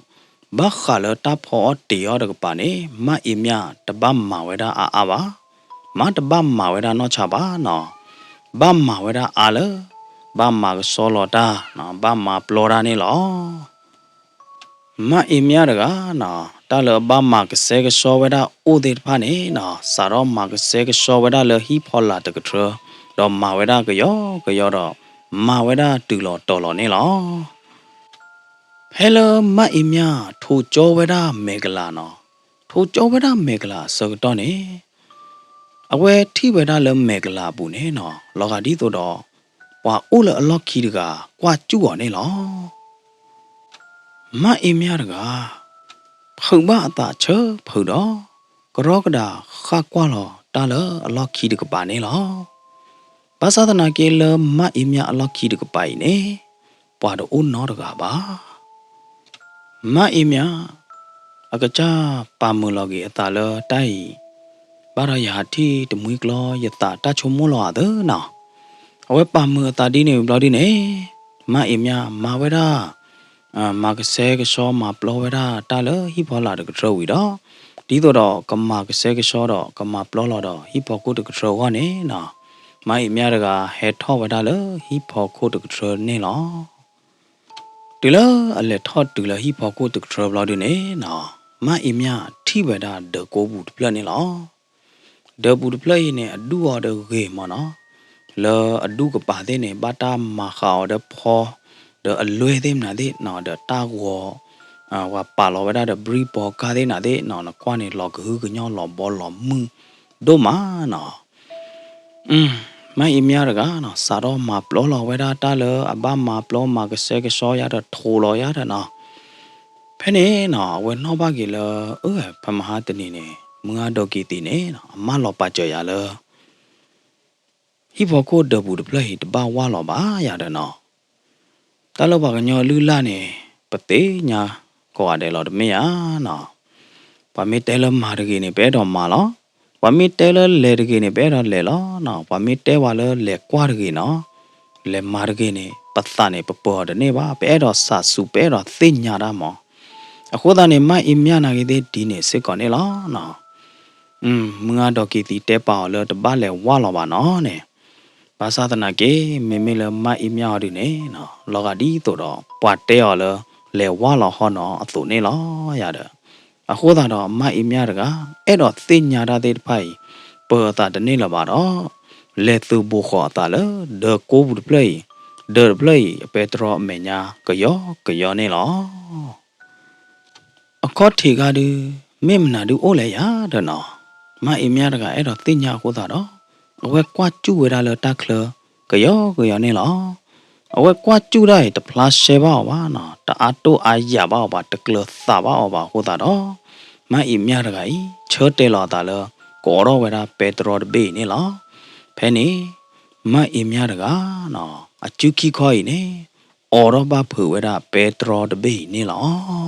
ဘၣ်ဃးလၢတၢ်ဖီအီၣ်တ့ၤအီၣ်တကပၤန့ၣ် မၢ်အ့မၠၣ်တဘၣ်မၤဝဲဒၣ်အါအါဘၣ်, မ့တဘၣ်မၤဝဲဒၣ်နီၢ်ဆါဘၣ်နီၤ, ဘၣ်မၤဝဲဒၣ်အါလၢ ဘၣ်မၤကဆှီလီၤတၢ်, ဘၣ်မၤပျီတၢ်န့ၣ်လီၤ. မၢ်အ့မၠၣ်တဂၤနီၤ, တၢ်လၢအဘၣ်မၤကဆှဲကဆှီဝဲဒၣ်အိၣ်သ့ၣ်တဖၣ်န့ၣ်နီၤ, စးထီၣ်မၤကဆှဲကဆှီဝဲဒၣ်လၢဟံၣ်ဖီလာ်တကထြၢ, ဒီးမၤဝဲဒၣ်ကယီကယီဒီး, မၤဝဲဒၣ်တုၤလီၤတီၤလီၤန့ၣ်လီၤ. ဖဲလၢမၢ်အ့မၠၣ်ထိးကၠီဝဲဒၣ်မဲာ်ကလၤနီၤ, ထိကၠိဝဲဒၣ်မဲာ်ကလၤအဆၢကတီၢ်န့ၣ် အဝဲထံၣ်ဝဲဒၣ်လၢမဲာ်ကလၤအပူၤန့ၣ်နီၤ လီၤဂာ်ဒ်သိးဒီး ပှၤအိၣ်လၢအလီၢ်ခံတဂၤကွၢ်စူၣ်အီၤန့ၣ်လီၤ. မါအ့မၠၣ်တဂၤ ဖုးဘၣ်အသးဆၢဖုးဒီး ကရီကဒၣ်ဃၣ်ကွၢ်လီၤတၢ်လၢအလီၢ်ခံတကပၤန့ၣ်လီၤ. ဘၣ်ဆၣ်သနာ်က့လၢမါအ့မၠၣ်အလီၢ်ခံတကပၤအံၤန့ၣ် ပှၤတအိၣ်နီတဂၤဘၣ်. မါအ့မၠၣ် အကစၢ်ပာ်မုာ်လီၤက့ၤအသးလၢတၢ်အံၤ ဘၣ်ဒီးယဟးထံၣ်တမှံၤကျီ ယသးတၢ်ဆိကမိၣ်လီၤအသးနီၤ. အဝဲပာ်မုာ်အသးဒ်န့ၣ်ဘျီဒ်န့ၣ် မါအ့မၠၣ်မၤဝဲဒၣ် မၤကဆှဲကဆှီမၤပျီဝဲဒၣ်တၢ်လၢဟံၣ်ဖီလာ်တကထြၢဝံၤဒီး ဒ်သိးဒီးကမၤကဆှဲကဆှီဒီးကမၤပျီလီၤဒီးဟံၣ်ဖီခိၣ်တကထြၢအဂီၢ်န့ၣ် မါအ့မၠၣ်တဂၤဟဲထီၣ်ဝဲဒၣ်လၢဟံၣ်ဖီခိၣ်တကထြၢန့ၣ်လီၤ. တုၤလၢအလဲၤထီၣ်တုၤလၢဟံၣ်ဖီခိၣ်တကထြၢဘျီဒုန့ၣ်နီၤ မါအ့မၠၣ်ထံၣ်ဝဲဒၣ်ဒၢးကိပူၤတဖျၢၣ်န့ၣ်လီၤ. ဒၢးပူၤတဖျၢၣ်အံၤန့ၣ် အဒူၣ်အီၤဒီးဂ့ၤမးနီၤ, လၢအဒူၣ်ကပၤသ့ၣ်န့ၣ် ဘၣ်တၢ်မၤဃာ်အီၤဒီးဖီ ဒီးအလွဲၢ်သ့ၣ်မနုၤသ့ၣ်နီၤ ဒီးတၢ်ဂီၤ ပှၤပာ်လီၤဝဲဒၣ်ဒီးဘြံၣ်ဘီကါသ့ၣ်နၤသ့ၣ်နီၤ နကွၢ်န့ၣ် လီၤကဟုကညီၢ်လီၤဘီလီၤမုၢ်ဒိၣ်မးနီၤ. မါအ့မၠၣ်တဂၤနီၤ စးထီၣ်မၤပျီလီၤဝဲဒၣ်တၢ်လၢအဘၣ်မၤပျီမၤကဆှဲကဆှီယါဒီးထိးလီၤယါဒီးနီၤ, ဖဲန့ၣ်နီၤ အဝဲနီၣ်ဘၣ်က့ၤလၢ အၢ ဖဲမဟါတနံၤန့ၣ် မုၢ်ဂၢ်ဒီကံၤသံးန့ၣ်နီၤ အမၢလီၤပာ်စၢၤယၤလၢ ဟံၣ်ဖီခိၣ်ဒၢးပူၤတဖျၢၣ်အံၤတဘၣ်ဝၢ်လီၤဘၣ်ယၤဒီးနီၤ, တၢ်လၢပှၤကညီလုၢ်လၢ်န့ၣ် ပသ့ၣ်ညါကိးဂၤဒဲးလီၤတမ့ၢ်ဧါနီၤ. ပှၤမ့ၢ်တဲလၢမၤတဂ့ၤန့ၣ် ပအဲၣ်ဒိးမၤလီၤ. ပှၤမ့ၢ်တဲလၢလဲၤတဂ့ၤန့ၣ် ပအဲၣ်ဒိးလဲၤလီၤနီၤ. ပှၤမ့ၢ်တဲပှၤလၢလဲၤကွၢ်တဂ့ၤနီၤ လဲၤမၤတဂ့ၤန့ၣ် ပသးန့ၣ် ပပၢၤအီၤတန့ၢ်ဘၣ်. ပအဲၣ်ဒိးစးစူၤ ပအဲၣ်ဒိးသ့ၣ်ညါတၢ်မး. အဃိသတးန့ၣ် မါအ့မၠၣ်နာ်ဂ့ၤသ့ၣ်ဒ်န့ၣ်စ့ၢ်ကီးန့ၣ်လီၤနီၤ. မုၢ်ဂၢ်ဒီကံၤသံးတဲပာ်အီၤလၢတဘၣ်လဲၤဝၢ်လီၤဘၣ်နီၤန့ၣ်, ဘၣ်ဆၣ်သနာ်က့ မ့မ့ၢ်လၢမါအ့မၠၣ်အီၤဒုန့ၣ်နီၤ လီၤဂာ်ဒ်သိးဒီး ပှၤတဲအီၤလၢ လဲၤဝၢ်လီၤဟီနီၤအသိးန့ၣ်လီၤယၤဒီး, အဃိသတးဒီး မါအ့မၠၣ်တဂၤ အဲၣ်ဒိးသ့ၣ်ညါတၢ်သ့ၣ်တဖၣ်အံၤ ပၢၤအသးတန့ၢ်လၢၤဘၣ်ဒီး လဲၤသုးဘူးဃီၤအသးလၢ ဒၢးကိပူၤတဖျၢၣ်အံၤ, ဒၢးတဖျၢၣ်အံၤ အပဲတြီအမဲာ်ညါကယီကယီန့ၣ်လီၤ. အခီၣ်ထံးခါဒု မ့ၢ်မနုၤဒုအိၣ်လဲၣ်ယၤဒီးနီၤ, မါအ့မၠၣ်တဂၤအဲၣ်ဒိးသ့ၣ်ညါအဃိသတးဒီး အဝဲကွၢ်စူၣ်ဝဲဒၣ်လၢတၢ်ချၢကယီကယီန့ၣ်လီၤ. အဝဲကွၢ်စူၣ်ဒၣ်အံၤ တဖျါရှဲဘၣ်အီၤဘၣ်နီၤ, တအါတိၢ်အါယာ်ဘၣ်အီၤဘၣ်, တကျၢၤသးဘၣ်အီၤဘၣ်အဃိသတးဒီး မါအ့မၠၣ်တဂၤအံၤ ဆၢတဲာ်လီၤအသးလၢ ကအိးထီၣ်ဝဲဒၣ်ပဲတြီတဘ့ၣ်အံၤန့ၣ်လီၤ. ဖဲန့ၣ် မါအ့မၠၣ်တဂၤနီၤ အစုခံခီအံၤန့ၣ် အိးထီၣ်ဘၣ်ဖုးဝဲဒၣ်ပဲတြီတဘ့ၣ်အံၤန့ၣ်လီၤ.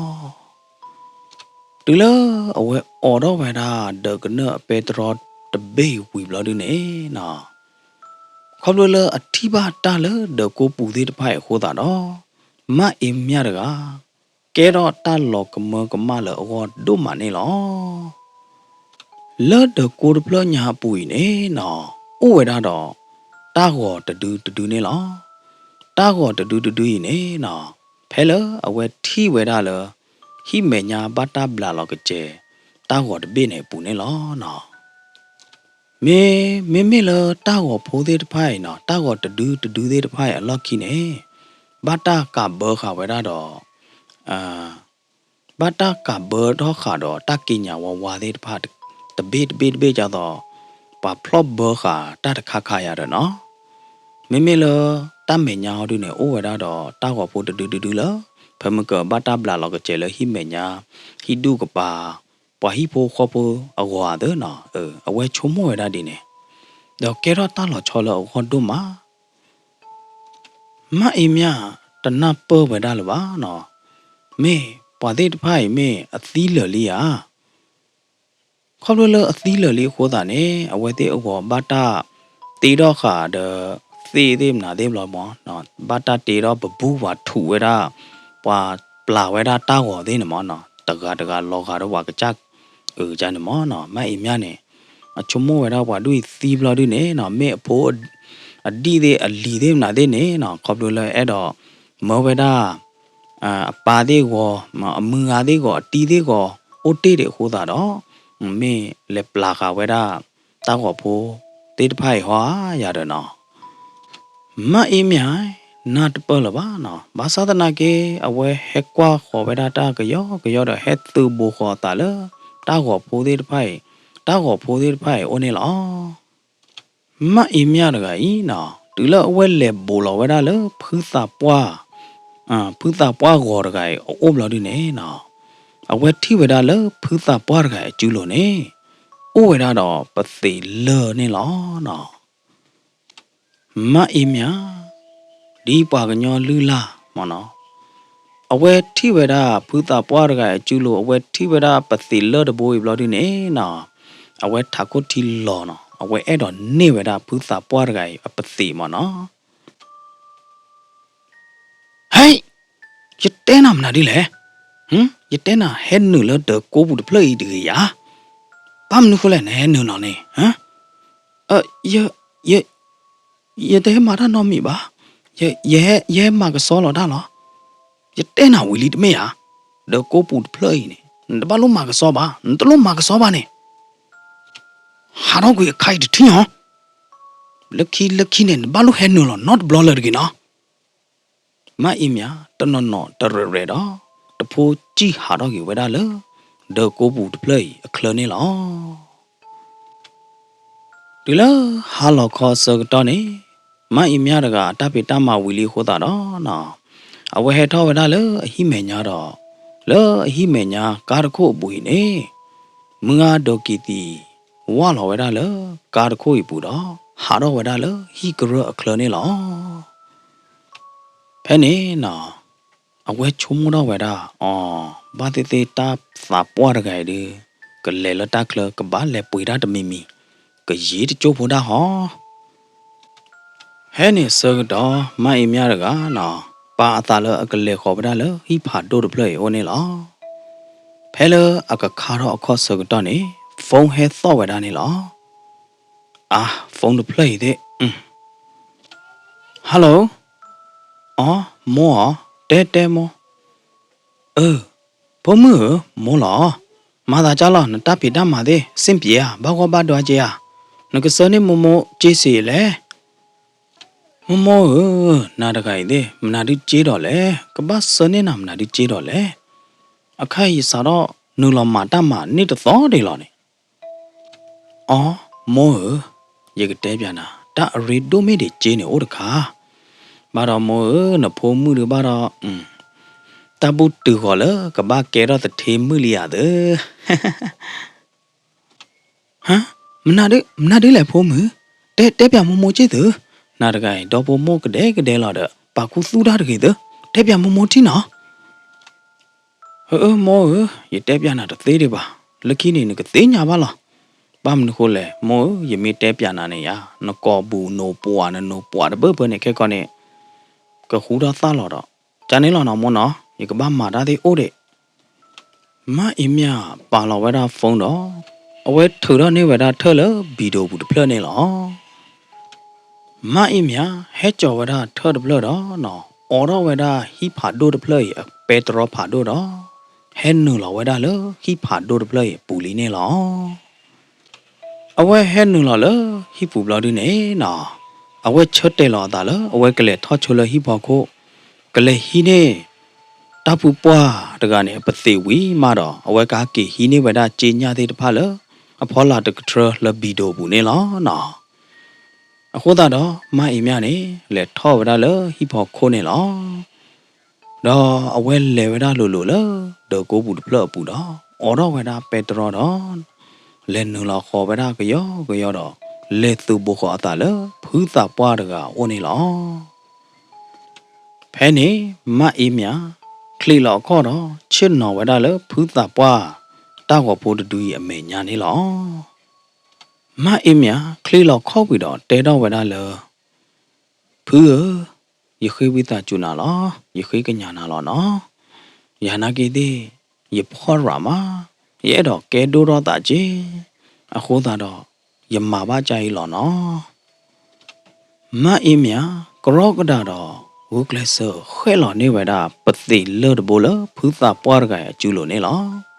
တုၤလၢအဝဲအိးထီၣ်ဝဲဒၣ်ဒၢးကနၢၣ်အပဲတြီတဘ့ၣ်အံၤဝံၤဘျီဒုန့ၣ်နီၤ, ခီဖျိလၢအထံၣ်ဘၣ်တၢ်လၢဒၢးကိပူၤသ့ၣ်တဖၣ်အံၤအဃိသတးဒီး မါအ့မၠၣ်တဂၤ ကဲထီၣ်တၢ်လီၤကမၢကမၣ်လၢအဂီၢ်ဒိၣ်မးန့ၣ်လီၤ. လၢဒၢးကိတဖျၢၣ်ညါအပူၤအံၤန့ၣ်နီၤ အိၣ်ဝဲဒၣ်ဒီး တၢ်ဂီၤတဒုတဒုန့ၣ်လီၤ. တၢ်ဂီၤတဒုတဒုအံၤန့ၣ်နီၤ ဖဲလၢအဝဲထံၣ်ဝဲဒၣ်လၢ ဟံၣ်မဲာ်ညါဘၣ်တၢ်ဘျးလီၤကစဲၤ တၢ်ဂီၤတဘ့ၣ်န့ၣ်အပူၤန့ၣ်လီၤနီၤ. မ့ မ့မ့ၢ်လၢတၢ်ဂီၤဖိသ့ၣ်တဖၣ်အံၤနီၤ တၢ်ဂီၤတဒုတဒုသ့ၣ်တဖၣ်အံၤအလီၢ်ခံန့ၣ် ဘၣ်တၢ်ကးဘၢဃာ်ဝဲဒၣ်ဒီး ဘၣ်တၢ်ကးဘၢထီၣ်ဃာ်ဒီးတၢ်ကံးညာ်ဝါဝါသ့ၣ်တဖၣ် တဘ့ၣ်တဘ့ၣ်တဘ့ၣ်ဒ်သိး ပှၤဖျီၣ်ဘၢဃာ်တၢ်တခါခါယၤဒီးနီၤ. မ့မ့ၢ်လၢတၢ်မဲာ်ညါအီၤဒုန့ၣ် အိၣ်ဝဲဒၣ်ဒီးတၢ်ဂီၤဖိတဒုတဒုလၢ ဖဲမ့ၢ်ကဘၣ်တၢ်ဘျးလီၤကစဲၤလၢဟံၣ်မဲာ်ညါ ဟံၣ်ဒူၣ်ကပၤ ပှၤဟံၣ်ဖိဃီဖိအဂီၤဧါသ့ၣ်နီၤ အဝဲဆိကမိၣ်ဝဲဒၣ်ဒ်န့ၣ် ဒီးကဲထီၣ်တၢ်လီၤဆီလၢအဂီၢ်ဒိၣ်မး မါအ့မၠၣ်တနၢ်ပၢၢ်ဝဲဒၣ်လၢၤဘၣ်နီၤ, မ့ၢ်ပှၤသ့ၣ်တဖၣ်အံၤမ့ၢ်အသံလၢာ်လံဧါ. ခီဖျိလၢအသံလၢာ်လံအဃိသတးန့ၣ် အဝဲသ့ၣ်အဂီၤဘၣ်တၢ်တ့ထီၣ်ဃာ်ဒီး သ့ၣ်သ့ၣ်မနုၤသ့ၣ်ဘျီမး, ဘၣ်တၢ်တ့ထီၣ်ပဘူပှၤထူးဝဲဒၣ် ပှၤပျၢ်ဝဲဒၣ်တၢ်ဂီၤသ့ၣ်န့ၣ်မးနီၤ, တဂၤတဂၤလီၤဂာ်ဒီးပှၤကစၢ်အုးကစၢ်န့ၣ်မးနီၤ, မါအ့မၠၣ်န့ၣ် အဆိကမိၣ်ဝဲဒၣ်ပှၤဒူၣ်အံၤသံဘျီဒုန့ၣ်နီၤ မ့ၢ်အဖိ အဒံၣ်သ့ၣ်အလံၤသ့ၣ်မနုၤသ့ၣ်န့ၣ်နီၤ ခီဖျိလၢအဲၣ်ဒိးမၢဝဲဒၣ် အပၢ်သ့ၣ်ဂီၤ, အမုၢ်ဂၤသ့ၣ်ဂီၤ, အတံၤသ့ၣ်ဂီၤ အိၣ်တ့ၢ်ဒံးအဃိသတးဒီး မ့ၢ်လဲၤပျၢ်ဃာ်ဝဲဒၣ် တၢ်ဂီၤဖိသ့ၣ်တဖၣ်အံၤဟီဧါယၤဒီးနီၤ မါအ့မၠၣ် နၢ်တပၢၢ်လၢၤဘၣ်နီၤ, ဘၣ်ဆၣ်သနာ်က့ အဝဲဟဲကွၢ်ဃီၤဝဲဒၣ်တၢ်ကယီကယီဒီး ဟဲသုးဘူးဃီၤအသးလၢ တၢ်ဂီၤဖိသ့ၣ်တဖၣ်အံၤ, တၢ်ဂီၤဖိသ့ၣ်တဖၣ်အံၤအိၣ်န့ၣ်လီၤ. မၢ်အ့မၠၣ်တဂၤအံၤနီၤ တုၤလၢအဝဲလဲၤဘူးလီၤဝဲဒၣ်လၢဖုသးပှၢ်, ဖုသးပှၢ်ဂီၤတဂၤအံၤအအိၣ်ဘျီဒုန့ၣ်နီၤ, အဝဲထံၣ်ဝဲဒၣ်လၢဖုသးပှၢ်တဂၤအံၤအစုလိၤန့ၣ် အိၣ်ဝဲဒၣ်ဒီးပသံးလၢၢ်န့ၣ်လီၤနီၤ. မၢ်အ့မၠၣ်, ဒ်ပှၤကညီလုၢ်လၢ်မ့ၢ်နီၤ, အဝဲထံၣ်ဝဲဒၣ်ဖုသးပှၢ်တဂၤအံၤအစုလိၤ အဝဲထံၣ်ဝဲဒၣ်ပသံးလၢၢ်တဘိအံၤဘျီဒုန့ၣ်နီၤ, အဝဲထးခိၣ်ထံလီၤနီၤ အဝဲအဲၣ်ဒိးန့ၢ်ဝဲဒၣ်ဖုသးပှၢ်တဂၤအံၤအပသံးမ့ၢ်နီၤ. ဟဲ, ယတဲနၤမနုၤဒ်လဲၣ်, ယတဲနၤဟဲနုာ်လၢဒၢးကိးပူၤတဖျၢၣ်အံၤတဂ့ၤယၤ, ဘၣ်မနုၤဃိလဲၣ်နဟဲနုာ်လီၤန့ၣ်, ယတဟဲမၤတၢ်နီတမံၤဘၣ်, ယဟဲမၤကဆှီလီၤတၢ်လီၤ. ယတဲနၤဝံၤလံတမ့ၢ်ဧါ, ဒၢးကိးပူၤတဖျၢၣ်အံၤန့ၣ် နတဘၣ်လိၣ်မၤကဆှီဘၣ်, နတလိၣ်မၤကဆှီဘၣ်န့ၣ် ဟးထီၣ်ကွံာ်အခါအံၤတထံၣ်နီၤ, လၢခံလၢခံန့ၣ် နဘၣ်လိၣ်ဟဲနုာ်လီၤနီတဘျီလၢၤတဂ့ၤနီၤ. မၢ်အ့မၠၣ်တနီၤနီၤတရဲၣ်ရဲၣ်ဒီး တဖိစံၣ်ဟးထီၣ်က့ၤဝဲဒၣ်လၢ ဒၢးကိးပူၤတဖျၢၣ်အံၤအချၢန့ၣ်လီၤ. တုၤလၢဟါလီၤခီအဆၢကတီၢ်န့ၣ် မၢ်အ့မၠၣ်တဂၤအတၢ်ဖံးတၢ်မၤဝံၤလံအဃိသတးဒီးနီၤ, အဝဲဟဲထီၣ်ဝဲဒၣ်လၢအဟံၣ်မဲာ်ညါဒီး လၢအဟံၣ်မဲာ်ညါကါတခိၣ်အပူၤအံၤန့ၣ် မုၢ်ဂၢ်ဒိးကံၤသံး ဝၢ်လီၤဝဲဒၣ်လၢကါတခိၣ်အံၤပူၤဒီး ဟးထီၣ်ဝဲဒၣ်လၢဟံၣ်ကရၢၢ်အချၢန့ၣ်လီၤ. ဖဲန့ၣ်နီၤ အဝဲဆိကမိၣ်ထီၣ်ဝဲဒၣ် အီၤ ဘၣ်သ့ၣ်သ့ၣ်တၢ်သးပှၢ်တဂၤအံၤဒုး ကလဲၤလၢတၢ်ချၢ ကဘၣ်လဲၤပှ့ၤတၢ်တမံၤမံၤ ကယံာ်တကၠိၢ်ဖိတၢ်ဟီ ဖဲန့ၣ်အဆၢကတီၢ် မၢ်အ့မၠၣ်တဂၤနီၤ ပာ်အသးလၢအကလဲၤဃီၤဝဲဒၣ်လၢဟံၣ်ဖးဒိၣ်တဖျၢၣ်အံၤအိၣ်န့ၣ်လီၤ. ဖဲလၢအကခါထီၣ်အခီၣ်ဆၢကတီၢ်န့ၣ် phone ဟဲသီၣ်ဝဲဒၣ်န့ၣ်လီၤ. အါ phone တဖျၢၣ်အံၤသ့ၣ် Hello, အီ မိၢ်ဧၢ, တဲတဲမိၢ်, အၢ ဖိမုၣ်ဧၢ, မိၢ်လီၤ. မၤသးဒ်လီၤ, နတၢ်ဖံးတၢ်မၤသ့ၣ် စ့ၣ်ပှဲၤဧါ, ဘၣ်ဂီၢ်ဘၣ်ဒွါက့ၤဧါ, နကဆှၢန့ၢ်မိၢ်မိၢ်က့စ့လဲၣ်. မိၢ်မိၢ်ဧၢ, နၤတဂၤအံၤသ့ၣ် မနုၤဒုးက့ဒီးလဲၣ်, ကဘၣ်ဆှၢန့ၢ်နၤမနုၤဒုးက့ဒီးလဲၣ်. အခါအံၤယစးထီၣ်နုာ်လီၤမၤတၢ်မၤန့ၢ်တသီဒံးလီၤန့ၣ် အီ မိၢ်ဧၢ, ယကတဲပျးနၤ, တၢ်အရ့ဒိၣ်မ့ၢ်ဒံးက့န့ၣ်အိၣ်တခါ, ဘၣ်ဒီးမိၢ်ဧၢ, နဖိမုၣ်ဒုးဘၣ်ဒီး တၢ်ဘူၣ်တုၤဃီၤလၢကဘၣ်ကဲထီၣ်သထ့မုၣ်လံယၤသၢ. ဟါ, မနုၤဒုးလဲၣ်ဖိမုၣ်, တဲတဲပျးမိၢ်မိၢ်က့သု, နၤတဂၤအံၤ ဒီဖိမိၢ်ကဒဲကဒဲလီၤဒီး ပာ်ခူသူၣ်တၢ်တဂ့ၤသၢ, တဲပျးမိၢ်မိၢ်ထံၣ်နီၤ. ဟၢအၢ မိၢ်ဧၢ, ယတဲပျးနၤတသ့ဒံးဘၣ်, လၢခံန့ၣ်နကသ့ၣ်ညါဘၣ်လီၤ. ဘၣ်မနုၤဃိလဲၣ်, မိၢ်ဧၢ, ယမ့ၢ်တဲပျးနၤန့ၣ်ယါ, နကိာ်ပူၤနိးပှး နနိးပှးတဘၢၣ်ဘၢၣ်န့ၣ် ခဲကီန့ၣ် ကဃူထီၣ်သၣ်လီၤဒီး ကန့ၣ်လီၤနီၤမိၢ်နီၤ, ယကဘၣ်မၤတၢ်သ့ၣ်အိၣ်ဒံး. မၢ်အ့မၠၣ်ပာ်လီၤဝဲဒၣ် phone ဒီး အဝဲထုးထီၣ်န့ၢ်ဝဲဒၣ်ထၢၣ်လၢဘံၣ်ဒိၣ်ပူၤတဖျၢၣ်န့ၣ်လီၤ. မၢ်အ့မၠၣ်ဟဲစိာ်ဝဲဒၣ်ထၢၣ်တဖျၢၣ်ဒီးနီၤ, အိးထီၣ်ဝဲဒၣ်ဟံၣ်ဖးဒိၣ်တဖျၢၣ်အံၤအပဲတြီဖးဒိၣ်ဒီး ဟဲနုာ်လီၤဝဲဒၣ်လၢဟံၣ်ဖးဒိၣ်တဖျၢၣ်အံၤအပူၤလံန့ၣ်လီၤ. အဝဲဟဲနုာ်လီၤလၢဟံၣ်ပူၤဘျီဒုန့ၣ်နီၤ, အဝဲဆၢတဲာ်လီၤအသးလၢအဝဲကလဲၤထီၣ်ဆိလၢဟံၣ်ဖီခိၣ်, ကလဲၤဟံးန့ၢ် တၢ်ဖုပှၢ်တဂၤန့ၣ် အပသံးဝံၤမးဒီး အဝဲကဟဲက့ၤဟံးန့ၢ်ဝဲဒၣ်စ့ညၣ်သ့ၣ်တဖၣ်လၢ အဖီလာ်တကထြၢလၢဘံၣ်ဒိၣ်ပူၤန့ၣ်လီၤနီၤ. အဃိသတးဒီး မၢ်အ့မၠၣ်န့ၣ် လဲၤထီၣ်ဝဲဒၣ်လၢဟံၣ်ဖီခိၣ်န့ၣ်လီၤ. ဒီးအဝဲလဲၤဝဲဒၣ်လိၤလိၤလၢ ဒၢးကိးပူၤတဖျၢၣ်အပူၤဒီး အိးထီၣ်ဝဲဒၣ်ပဲတြီဒီး လဲၤနုာ်လီၤဃီၤဝဲဒၣ်ကယီကယီဒီး လဲၤသုးဘူးဃီၤအသးလၢ ဖုသးပှၢ်တဂၤအအိၣ်န့ၣ်လီၤ. ဖဲန့ၣ် မၢ်အ့မၠၣ် ချံးလီၤအခီၣ်ဒီး ဆ့ၣ်နီၤဝဲဒၣ်လၢဖုသးပှၢ် တၢ်ဂီၤဖိတဒုအံၤအမဲာ်ညါန့ၣ်လီၤ. မၢ်အ့မၠၣ် ချံးလီၤခီၣ်ကွံာ်ဒီး တဲထီၣ်ဝဲဒၣ်လၢ ဖုဧၢ, ယဃ့ဝံသးစူၤနၤလီၤ, ယဃ့ကညးနၤလီၤနီၤ. ယၤနာ်က့သ့ၣ် ယဖှီၣ်ရၤမး, ယအဲၣ်ဒိးကဲဒိၣ်ထီၣ်သးက့, အဃိသတးဒီး ယမၤဘၣ်ကါအံၤလီၤနီၤ. မၢ်အ့မၠၣ် ကရီကဒၣ်ဒီး ဂုာ်ကျဲးစၢးဃဲၣ်လီၤန့ၢ်ဝဲဒၣ် ပသံးလၢၢ်တဘိလၢ ဖုသးပှၢ်တဂၤအံၤအစုလိၤန့ၣ်လီၤ.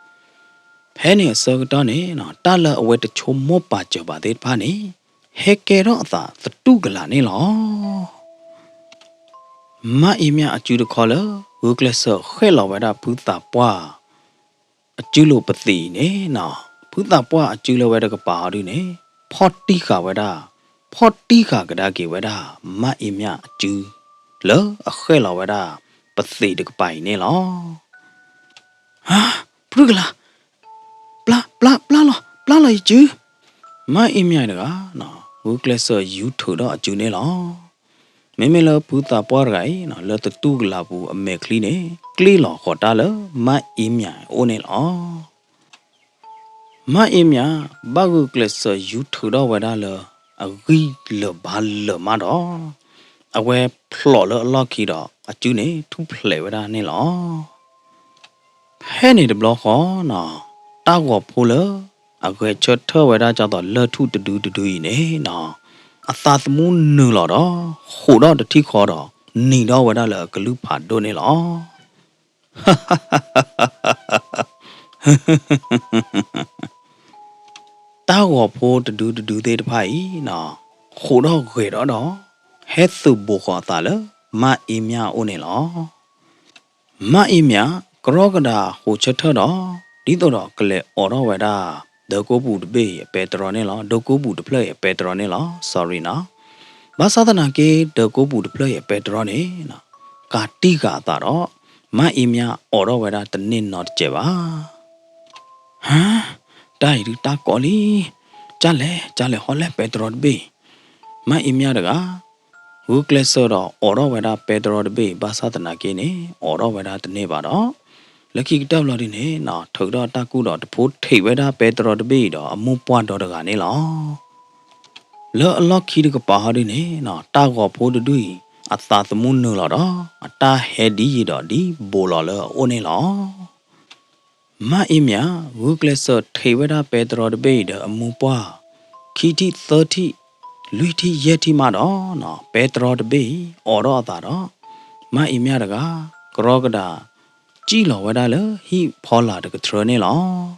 ဖဲန့ၣ်အဆၢကတီၢ်န့ၣ် တၢ်လၢအဝဲတဆိကမိၣ်ပာ်စၢၤဘၣ်သ့ၣ်တဖၣ်န့ၣ် ဟဲကဲထီၣ်အသးသတူၢ်ကလာ်န့ၣ်လီၤ. မၢ်အ့မၠၣ်အစုတခီလၢ ဂုာ်ကျဲးစၢးဃဲၣ်လီၤဝဲဒၣ်ဖုသးပှၢ် အစုလိာ်ပသံးအံၤန့ၣ်နီၤ, ဖုသးပှၢ်အစုလၢဝဲတကပၤဟီဒုန့ၣ် ဖီၣ်တံၢ်ဃာ်ဝဲဒၣ်, ဖီၣ်တံၢ်ဃာ်ကဒါက့ၤဝဲဒၣ် မၢ်အ့မၠၣ်အစု လၢအဃဲၣ်လီၤဝဲဒၣ် ပသံးတကပၤအံၤန့ၣ်လီၤ. ဟါ, ဖုကလၤ, ပျၢ်, ပျၢ်, ပျၢ်လီၤ, ပျၢ်လီၤယစု, မၢ်အ့မၠၣ်တဂၤ ဂုာ်ကျဲးစၢးယူၤထုးဒီးအစုန့ၣ်လီၤ. မ့မ့ၢ်လၢဖုသးပှၢ်တဂၤအံၤ လၢသတူၢ်ကလာ်ပူၤအမဲာ်ချံန့ၣ် ကျ့လီၤဃီၤတၢ်လၢမၢ်အ့မၠၣ်အအိၣ်န့ၣ်လီၤ. မၢ်အ့မၠၣ် ဘၣ်ဂုာ်ကျဲးစၢးယူၤထုးထီၣ်ဝဲဒၣ်လၢ အဂံၢ်လၢာ်ဘါလၢာ်မးဒီး အဝဲဖျိးလၢအလီၢ်ခံဒီး အစုန့ၣ်ထူၣ်ဖျဲးဝဲဒၣ်န့ၣ်လီၤ. ဖဲန့ၣ်တဘျီဃီနီၤ, တၢ်ဂီၤဖိလၢအဂဲၤဆၢထၢၣ်ဝဲဒၣ်ကၠီၤသီးလၢၢ်ထူၣ်တဒုတဒုအံၤန့ၣ်နီၤ, အသးသမူနုာ်လီၤဒီး ဟိးထီၣ်တထံၣ်ဃီဒီး နံၤထီၣ်ဝဲဒၣ်လၢအကလုၢ်ဖးဒိၣ်န့ၣ်လီၤ. တၢ်ဂီၤဖိတဒုတဒုသ့ၣ်တဖၣ်အံၤနီၤ, ဟိးထီၣ်ဂဲၤထီၣ်ဒီး ဟဲသုးဘိးဃီၤအသးလၢ မၢ်အ့မၠၣ်အအိၣ်န့ၣ်လီၤ. မၢ်အ့မၠၣ် ကရီကဒးဟိးဆၢထၢၣ်ဒီး ဒ်သိးဒီးကလဲၤအိးထီၣ်ဝဲဒၣ် ဒၢကိပူၤတဘ့ၣ်အံၤအပဲတြီန့ၣ်လီၤ. ဒၢကိပူၤတဖျၢၣ်အံၤအပဲတြီန့ၣ်လီၤ. Sorry နီၤ. ဘၣ်ဆၣ်သနာ်က့ ဒၢကိပူၤတဖျၢၣ်အံၤအပဲတြီန့ၣ် ကးတံၢ်ဃာ်အသးဒီး မၢ်အ့မၠၣ်အိးထီၣ်ဝဲဒၣ်တန့ၢ်နီတစဲးဘၣ်. ဟါ, တၢ်အံၤဒုးတၢ်ကီလံ, ကၢ်လဲၣ်, ကၢ်လဲၣ်ဟီလဲၣ်ပဲတြီတဘ့ၣ်အံၤ. မၢ်အ့မၠၣ်တဂၤ ဂုာ်ကျဲးစၢးဒီးအိးထီၣ်ဝဲဒၣ်ပဲတြီတဘ့ၣ်အံၤ ဘၣ်ဆၣ်သနာ်က့န့ၣ် အိးထီၣ်ဝဲဒၣ်တန့ၢ်ဘၣ်ဒီး လၢခံကတၢၢ်ဘျီဒုန့ၣ်နီၤ ထုးထီၣ်တၢ်ကူၣ်ဒီးတဖိထံးဝဲဒၣ်ပဲတြီတဘ့ၣ်အံၤဒီးအမိၢ်ပှၢ်ဒီတဂၤန့ၣ်လီၤ. လၢအလီၢ်ခံတကပၤဟီဒုန့ၣ်နီၤ တၢ်ဂီၤဖိတဒုအံၤ အသးသမူနုာ်လီၤဒီး အတၢ်ဟဲဒ်ယံာ်ဒီးဒ်ဘိးလီၤလၢအအိၣ်န့ၣ်လီၤ. မၢ်အ့မၠၣ် ဂုာ်ကျဲးစၢးထံးဝဲဒၣ်ပဲတြီတဘ့ၣ်အံၤဒီးအမိၢ်ပှၢ် ခံထံၣ်သၢထံၣ် လွံၢ်ထံၣ်ယဲၢ်ထံၣ်မးဒီးနီၤ ပဲတြီတဘ့ၣ်အံၤ အိးထီၣ်အသးဒီး မၢ်အ့မၠၣ်တဂၤ ကရီကဒး စံၣ်လီၤဝဲဒၣ်လၢဟံၣ်ဖီလာ်တကထြၢန့ၣ်လီၤ.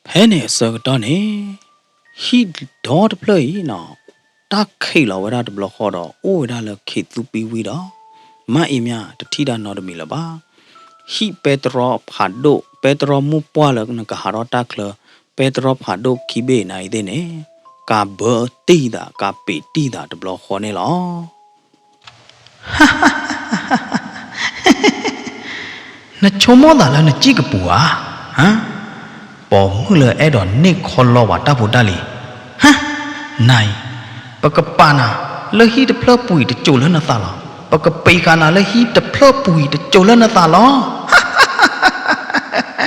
ဖဲန့ၣ်အဆၢကတီၢ်န့ၣ် ဟံၣ်ဒီတဖျၢၣ်အံၤနီၤ တၢ်ခံးလီၤဝဲဒၣ်တဘျီဃီဒီး အိၣ်ဝဲဒၣ်လၢခံးသူပံဝံၤဒီး မၢ်အ့မၠၣ်တထံၣ်တၢ်နီတမံၤလၢၤဘၣ်. ဟံၣ်ပဲတြီဖးဒိၣ် ပဲတြီမိၢ်ပှၢ်လၢနကဟးထီၣ်တၢ်ချၢ ပဲတြီဖးဒိၣ်ခံဘ့ၣ်နၤအံၤသ့ၣ်န့ၣ် ကးဘၢတံၢ်သး ကးပ့းတံၢ်သးတဘျီဃီန့ၣ်လီၤ. နဆိကမိၣ်သးလၢနစံၣ်ကပူၤဧါ, ပိာ်မုၣ်လၢအဲၣ်ဒိးန့ၢ်ခီလီဝဲတၢ်ဖိတၢ်လံၤ, နၤအံၤ ပကပာ်နၤလၢဟံၣ်တဖျၢၣ်ပူၤအံၤတစိၤလၢနသးလီၤ. ပကပံးဃာ်နၤလၢဟံၣ်တဖျၢၣ်ပူၤအံၤတစိၤလၢနသးလီ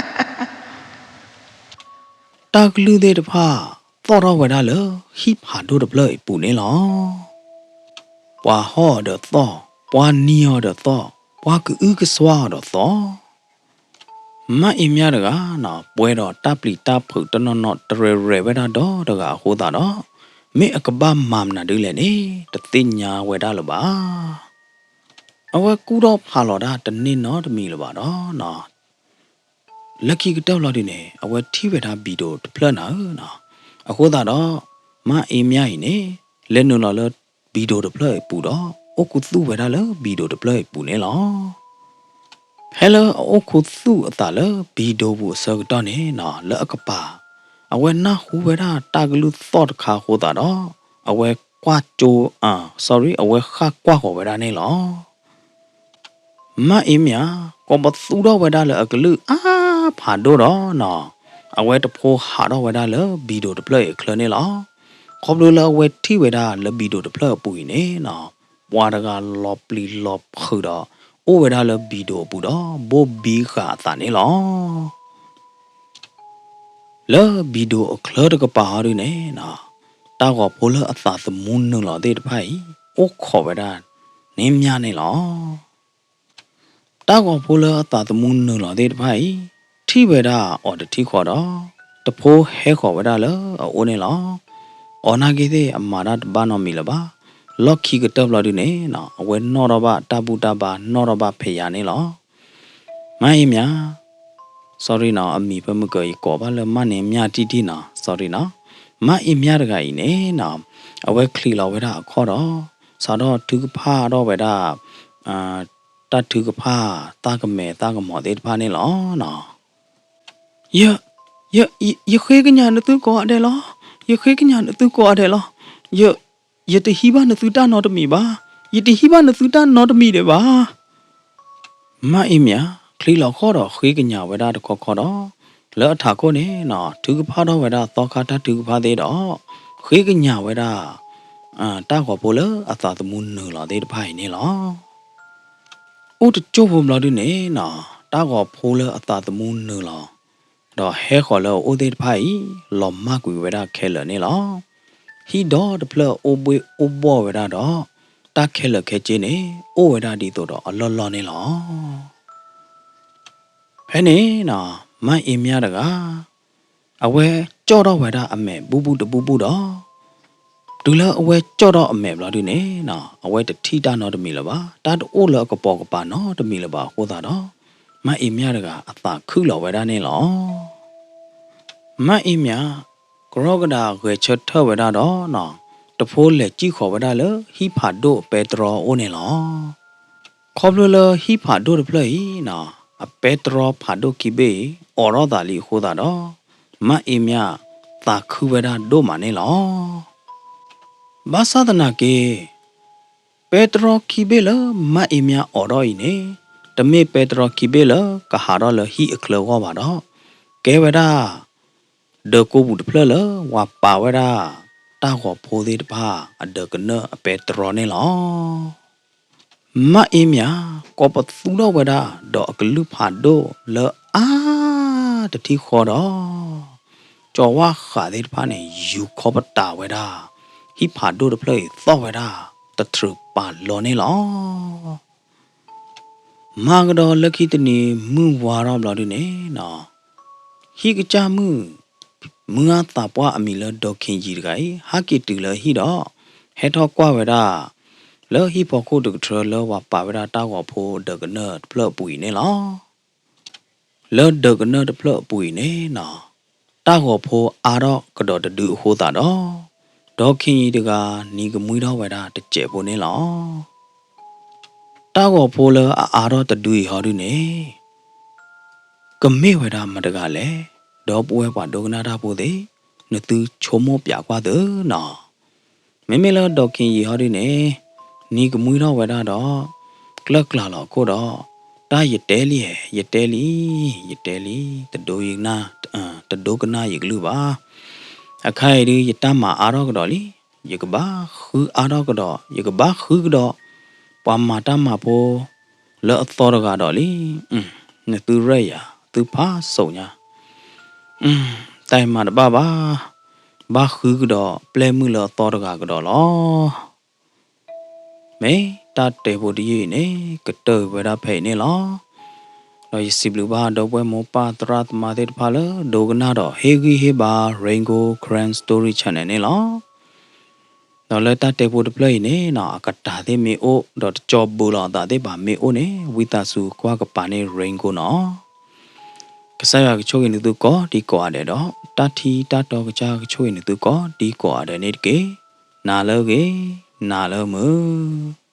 ၤ. တၢ်ကလုၢ်သ့ၣ်တဖၣ် သီၣ်ထီၣ်ဝဲဒၣ်လၢဟံၣ်ဖးဒိၣ်တဖျၢၣ်အံၤအပူၤန့ၣ်လီၤ. ပှၤဟီၣ်အီၤဒီးသီၣ်, ပှၤနံၤအီၤဒီးသီၣ်, ပှၤကအုကစွါအီၤဒီးသီၣ်. မၢ်အ့မၠၣ်တဂၤနီၤ ပှဲၤဒီးတၢ်ပျံၤတၢ်ဖုးတနီၢ်နီၢ်တရဲၣ်ရဲၣ်ဝဲဒၣ်ဒီတဂၤအဃိသတးဒီး မ့ၢ်အကဘၣ်မၤမနုၤဒ်လဲၣ်န့ၣ် တသ့ၣ်ညါဝဲဒၣ်လၢၤဘၣ်. အဝဲကူၣ်ထီၣ်ဖးလီၤတၢ်တန့ၢ်နီတမံၤလၢၤဘၣ်ဒီးနီၤ လၢခံကတၢၢ်လီၤဒုန့ၣ် အဝဲထံၣ်ဝဲဒၣ်ဘံဒိးတဖျၢၣ်နၤဧၢနီၤ. အဃိသတးဒီး မၢ်အ့မၠၣ်အံၤန့ၣ် လဲၤနုာ်လီၤလၢဘံဒိးတဖျၢၣ်အံၤပူၤဒီး အိၣ်ခူသူၣ်ဝဲဒၣ်လၢဘံဒိးတဖျၢၣ်အံၤပူၤန့ၣ်လီၤ. ဖဲလၢအအိၣ်ခူသူၣ်အသးလၢဘံဒိးပူၤအဆၢကတီၢ်န့ၣ်နီၤ လၢအကပၤ အဝဲနၢ်ဟူဝဲဒၣ်တၢ်ကလုၢ်သီၣ်တခါအဃိသတးဒီး အဝဲကွၢ်ကၠိ sorry အဝဲဃၣ်ကွၢ်ဃီၤဝဲဒၣ်န့ၣ်လီၤ. မၢ်အ့မၠၣ် ကိးပသူထီၣ်ဝဲဒၣ်လၢအကလုၢ်အါဖးဒိၣ်ဒီးနီၤ အဝဲတဖိဟးထီၣ်ဝဲဒၣ်လၢဘံဒိးတဖျၢၣ်အံၤအချၢန့ၣ်လီၤ. ခီဖျိလၢအဝဲထံၣ်ဝဲဒၣ်လၢဘံဒိးတဖျၢၣ်အပူၤအံၤန့ၣ်နီၤ ပှၤတဂၤလီၤပျံၤလီၤဖုးဒီး အိၣ်ဝဲဒၣ်လၢဘံဒိးအပူၤဒီး ဘိၣ်ဘံဃာ်အသးန့ၣ်လီၤ. လၢဘံဒိးအချၢတကပၤဟီဒုန့ၣ်နီၤ တၢ်ဂီၤဖိလၢအသးသမူနုာ်လီၤသ့ၣ်တဖၣ်အံၤ အိၣ်ခိးဝဲဒၣ်န့ၣ်မၠၣ်န့ၣ်လီၤ. တၢ်ဂီၤဖိလၢအသးသမူနုာ်လီၤသ့ၣ်တဖၣ်အံၤ ထံၣ်ဝဲဒၣ်အီၤတထံၣ်ဃီဒီး တဖိဟဲဃီၤဝဲဒၣ်လၢအအိၣ်န့ၣ်လီၤ. အီၤနာ်က့သ့ၣ်အမၤတၢ်တဘၣ်နီတမံၤလၢၤဘၣ်. လီၢ်ခံကတၢၢ်ဘျီဒုန့ၣ်နီၤ အဝဲနီၣ်ထီၣ်ဘၣ်တၢ်ဘူၣ်တၢ်ဘါ နီၣ်ထီၣ်ဘၣ်ဖဲယၤန့ၣ်လီၤ. မၢ်အ့မၠၣ် sorry နီၤ အမံၤဖဲမုၢ်ကၢၤယကိးဘၣ်လၢမၢ်န့ၣ်မၠၣ်တံၢ်တံၢ်နီၤ sorry နီၤ. မၢ်အ့မၠၣ်တဂၤအံၤန့ၣ်နီၤ အဝဲချံးလီၤဝဲဒၣ်အခီၣ်ဒီး စးထီၣ်ထုကဖၣ်ထီၣ်ဝဲဒၣ် တၢ်ထုကဖၣ်သၣ်ကမဲာ်သၣ်ကမီၤသ့ၣ်တဖၣ်န့ၣ်လီၤနီၤ. ယ, ယ, ယ, ယဃ့ကညးနသုကိးဂၤဒဲးလီၤ. ယဃ့ကညးနသုကိးဂၤဒဲးလီၤ. ယ, ယတဟံးဘၣ်နသုတၢ်နီတမံၤဘၣ်. ယတဟံးဘၣ်နသုတၢ်နီတမံၤဒံးဘၣ်. မၣ်အ့မၠး ချံးလီၤဃီၣ်ဒီးဃ့ကညးဝဲဒၣ်တခီခီဒီး, လၢအထးခိၣ်န့ၣ်နီၤ ထုကဖၣ်ထီၣ်ဝဲဒၣ်သီခါတၢ်ထုကဖၣ်သ့ၣ်ဒီး, ဃ့ကညးဝဲဒၣ် တၢ်ဂီၤဖိလၢအသးသမူနုာ်လီၤသ့ၣ်တဖၣ်အံၤန့ၣ်လီၤ. အိၣ်တကၠိၢ်ဖိဘျီဒုန့ၣ်နီၤ တၢ်ဂီၤဖိလၢအသးသမူနုာ်လီၤ ဒီးဟဲဃီၤလၢအအိၣ်သ့ၣ်တဖၣ်အံၤ လီၤမၢ်ကွံာ်ဝဲဒၣ်ခဲလၢာ်န့ၣ်လီၤ. ဟံၣ်ဒီတဖျၢၣ်အိၣ်ဘှ့ၣ်အိၣ်ဘှီၣ်ဝဲဒၣ်ဒီး, တၢ်ခဲလၢာ်ခဲဆ့န့ၣ် အိၣ်ဝဲဒၣ်ဒ်သိးဒီးအလီၢ်လီၢ်န့ၣ်လီၤ. ဖဲန့ၣ်နီၤ မၣ်အ့မၠးတဂၤ အဝဲကၠီၣ်ထီၣ်ဝဲဒၣ်အမဲာ်ဘူၣ်ဘူၣ်တဘူၣ်ဘူၣ်ဒီး, တုၤလၢအဝဲကၠီၣ်ထီၣ်အမဲာ်ဘျီဒုန့ၣ်နီၤ အဝဲတထံၣ်တၢ်နီတမံၤလၢၤဘၣ်, တၢ်တအိၣ်လၢအကပိာ်ကပၤနီတမံၤလၢၤဘၣ်အဃိသတးဒီး, မၣ်အ့မၠးတဂၤအသးခုၣ်လီၤဝဲဒၣ်န့ၣ်လီၤ. မၣ်အ့မၠး ကရီကဒးဂဲၤဆၢထၢၣ်ဝဲဒၣ်ဒီးနီၤ, တဖိလဲၤစံၣ်ဃီၤဝဲဒၣ်လၢဟံၣ်ဖးဒိၣ်ပဲတြီအအိၣ်န့ၣ်လီၤ. ခီဖျိလၢဟံၣ်ဖးဒိၣ်တဖျၢၣ်အံၤနီၤ, အပဲတြီဖးဒိၣ်ခံဘ့ၣ်အံၤ အိးထီၣ်သးလံအဃိသတးဒီး, မၣ်အ့မၠးသးခုဝဲဒၣ်ဒိၣ်မးန့ၣ်လီၤ. ဘၣ်ဆၣ်သနာ်က့ ပဲတြီခံဘ့ၣ်လၢမၣ်အ့မၠးအိးထီၣ်အံၤန့ၣ်, တမ့ၢ်ပဲတြီခံဘ့ၣ်လၢကဟးထီၣ်လၢဟံၣ်အချၢအဂီၢ်ဘၣ်ဒီး, ကဲဝဲဒၣ် ဒၢးကိးပူၤတဖျၢၣ်လၢပှၤပာ်ဝဲဒၣ် တၢ်ဂီၤဖိသ့ၣ်တဖၣ်အဒၢးကနၢၣ်အပဲတြီန့ၣ်လီၤ. မၣ်အ့မၠး ကိးပသူထီၣ်ဝဲဒၣ် ဒီးအကလုၢ်ဖးဒိၣ်လၢအါတထံၣ်ဃီဒီး, ကၠီၤဝါဃးသ့ၣ်တဖၣ်န့ၣ် ယူၤခီပတာ်ဝဲဒၣ် ဟံၣ်ဖးဒိၣ်တဖျၢၣ်အံၤသီၣ်ဝဲဒၣ် တထြုးပာ်လီၤန့ၣ်လီၤ. မၤကဒီးလၢခံတနံၤမုၢ်ဝါထီၣ်ဘျီဒုန့ၣ်နီၤ, ဟံၣ်ကစၢ်မုၣ် မုၢ်အါသးပှၢ်အမံၤလၢဒီးခ့ယံၤတဂၤအံၤ ဟဲက့ၤတုၤလၢဟံၣ်ဒီး, ဟဲထီၣ်ကွၢ်ဝဲဒၣ် လၢဟံၣ်ဖီခိၣ်တကထြၢလၢပှၤပာ်ဝဲဒၣ်တၢ်ဂီၤဖိဒၢးကနၢၣ်တဖျၢၣ်အပူၤအံၤန့ၣ်လီၤ. လၢဒၢးကနၢၣ်တဖျၢၣ်အပူၤအံၤန့ၣ်နီၤ, တၢ်ဂီၤဖိအါထီၣ်ကဒီးတဒုအဃိသတးဒီး, ဒီးခ့ယံၤတဂၤ နံၤကမှံထီၣ်ဝဲဒၣ်တစဲးဖိန့ၣ်လီၤ. တၢ်ဂီၤဖိလၢအအါထီၣ်တဒုအံၤဟီဒုန့ၣ် ကမ့ၢ်ဝဲဒၣ်မတၤတဂၤလဲၣ်, ဒီပုၢ်ဝဲၢ်ပှၤဒိကနၣ်တၢ်ဖိသ့ၣ်, နသုဆိကမိၣ်ပၠးကွၢ်သုနီၤ. မ့မ့ၢ်လၢဒီးခ့ယံၤဟီဒုန့ၣ်, နံၤကမှံထီၣ်ဝဲဒၣ်ဒီး, ကျၢၢ်ကျါလီၤအခိၣ်ဒီး, တၢ်ယတဲလံ, ယတဲလံ, ယတဲလံ, တဒိကနၣ်, တဒိကနၣ်ယကလုၢ်ဘၣ်. အခါအံၤဒု ယတၢ်မၤအါထီၣ်ကဒီးလံ, ယကဘၣ်ဃုအါထီၣ်ကဒီး, ယကဘၣ်ဃုကဒီး, ပှၤမၤတၢ်မၤဖိ လၢအသီတဂၤဒီးလံ. နသုရဲၣ်ယၤ, သုဖးစိာ်ညါ, တၢ်အံၤမၤတဘၣ်ဘၣ်, ဘၣ်ဃုကဒီး ပျဲၢ်မုၣ်လၢအသီတဂၤကဒီးလီၤ. မ့ၢ်တၢ်တဲဖိတယုၢ်အံၤန့ၣ် ကတၢၢ်ဝဲဒၣ်ဖဲအံၤန့ၣ်လီၤ. ဒီးယစံးဘျုးဘၣ်ဒီပုၢ်ဝဲၢ်မိၢ်ပၢ်သရၣ်သမါသ့ၣ်တဖၣ်လၢဒိကနၣ်ဒီး ဟ့ၣ်ဂံၢ်ဟ့ၣ်ဘါ Rain Gold Karen Story Channel န့ၣ်လီၤ. ဒီးလၢတၢ်တဲဖိတဖျၢၣ်အံၤန့ၣ်နီၤ အကတၢၢ်သ့ၣ်မ့ၢ်အိၣ် ဒီးတကၠီဘုးလိာ်သးသ့ၣ်ဘၣ်မ့ၢ်အိၣ်န့ၣ် ဝံသးစူၤကွၢ်ကပၤန့ၢ် Rain Gold နီၤ. ကစၢ်ယွၤကဆိၣ်ဂ့ၤနသုကိးဒံကိးဂၤဒဲးဒီး တၢ်ထံတၢ်တီကစၢ်ကဆိၣ်ဂ့ၤနသုကိးဒံကိးဂၤဒဲးန့ၣ်တက့ၢ်. နၤလၢအဂ့ၤ, နၤလၢမုာ်.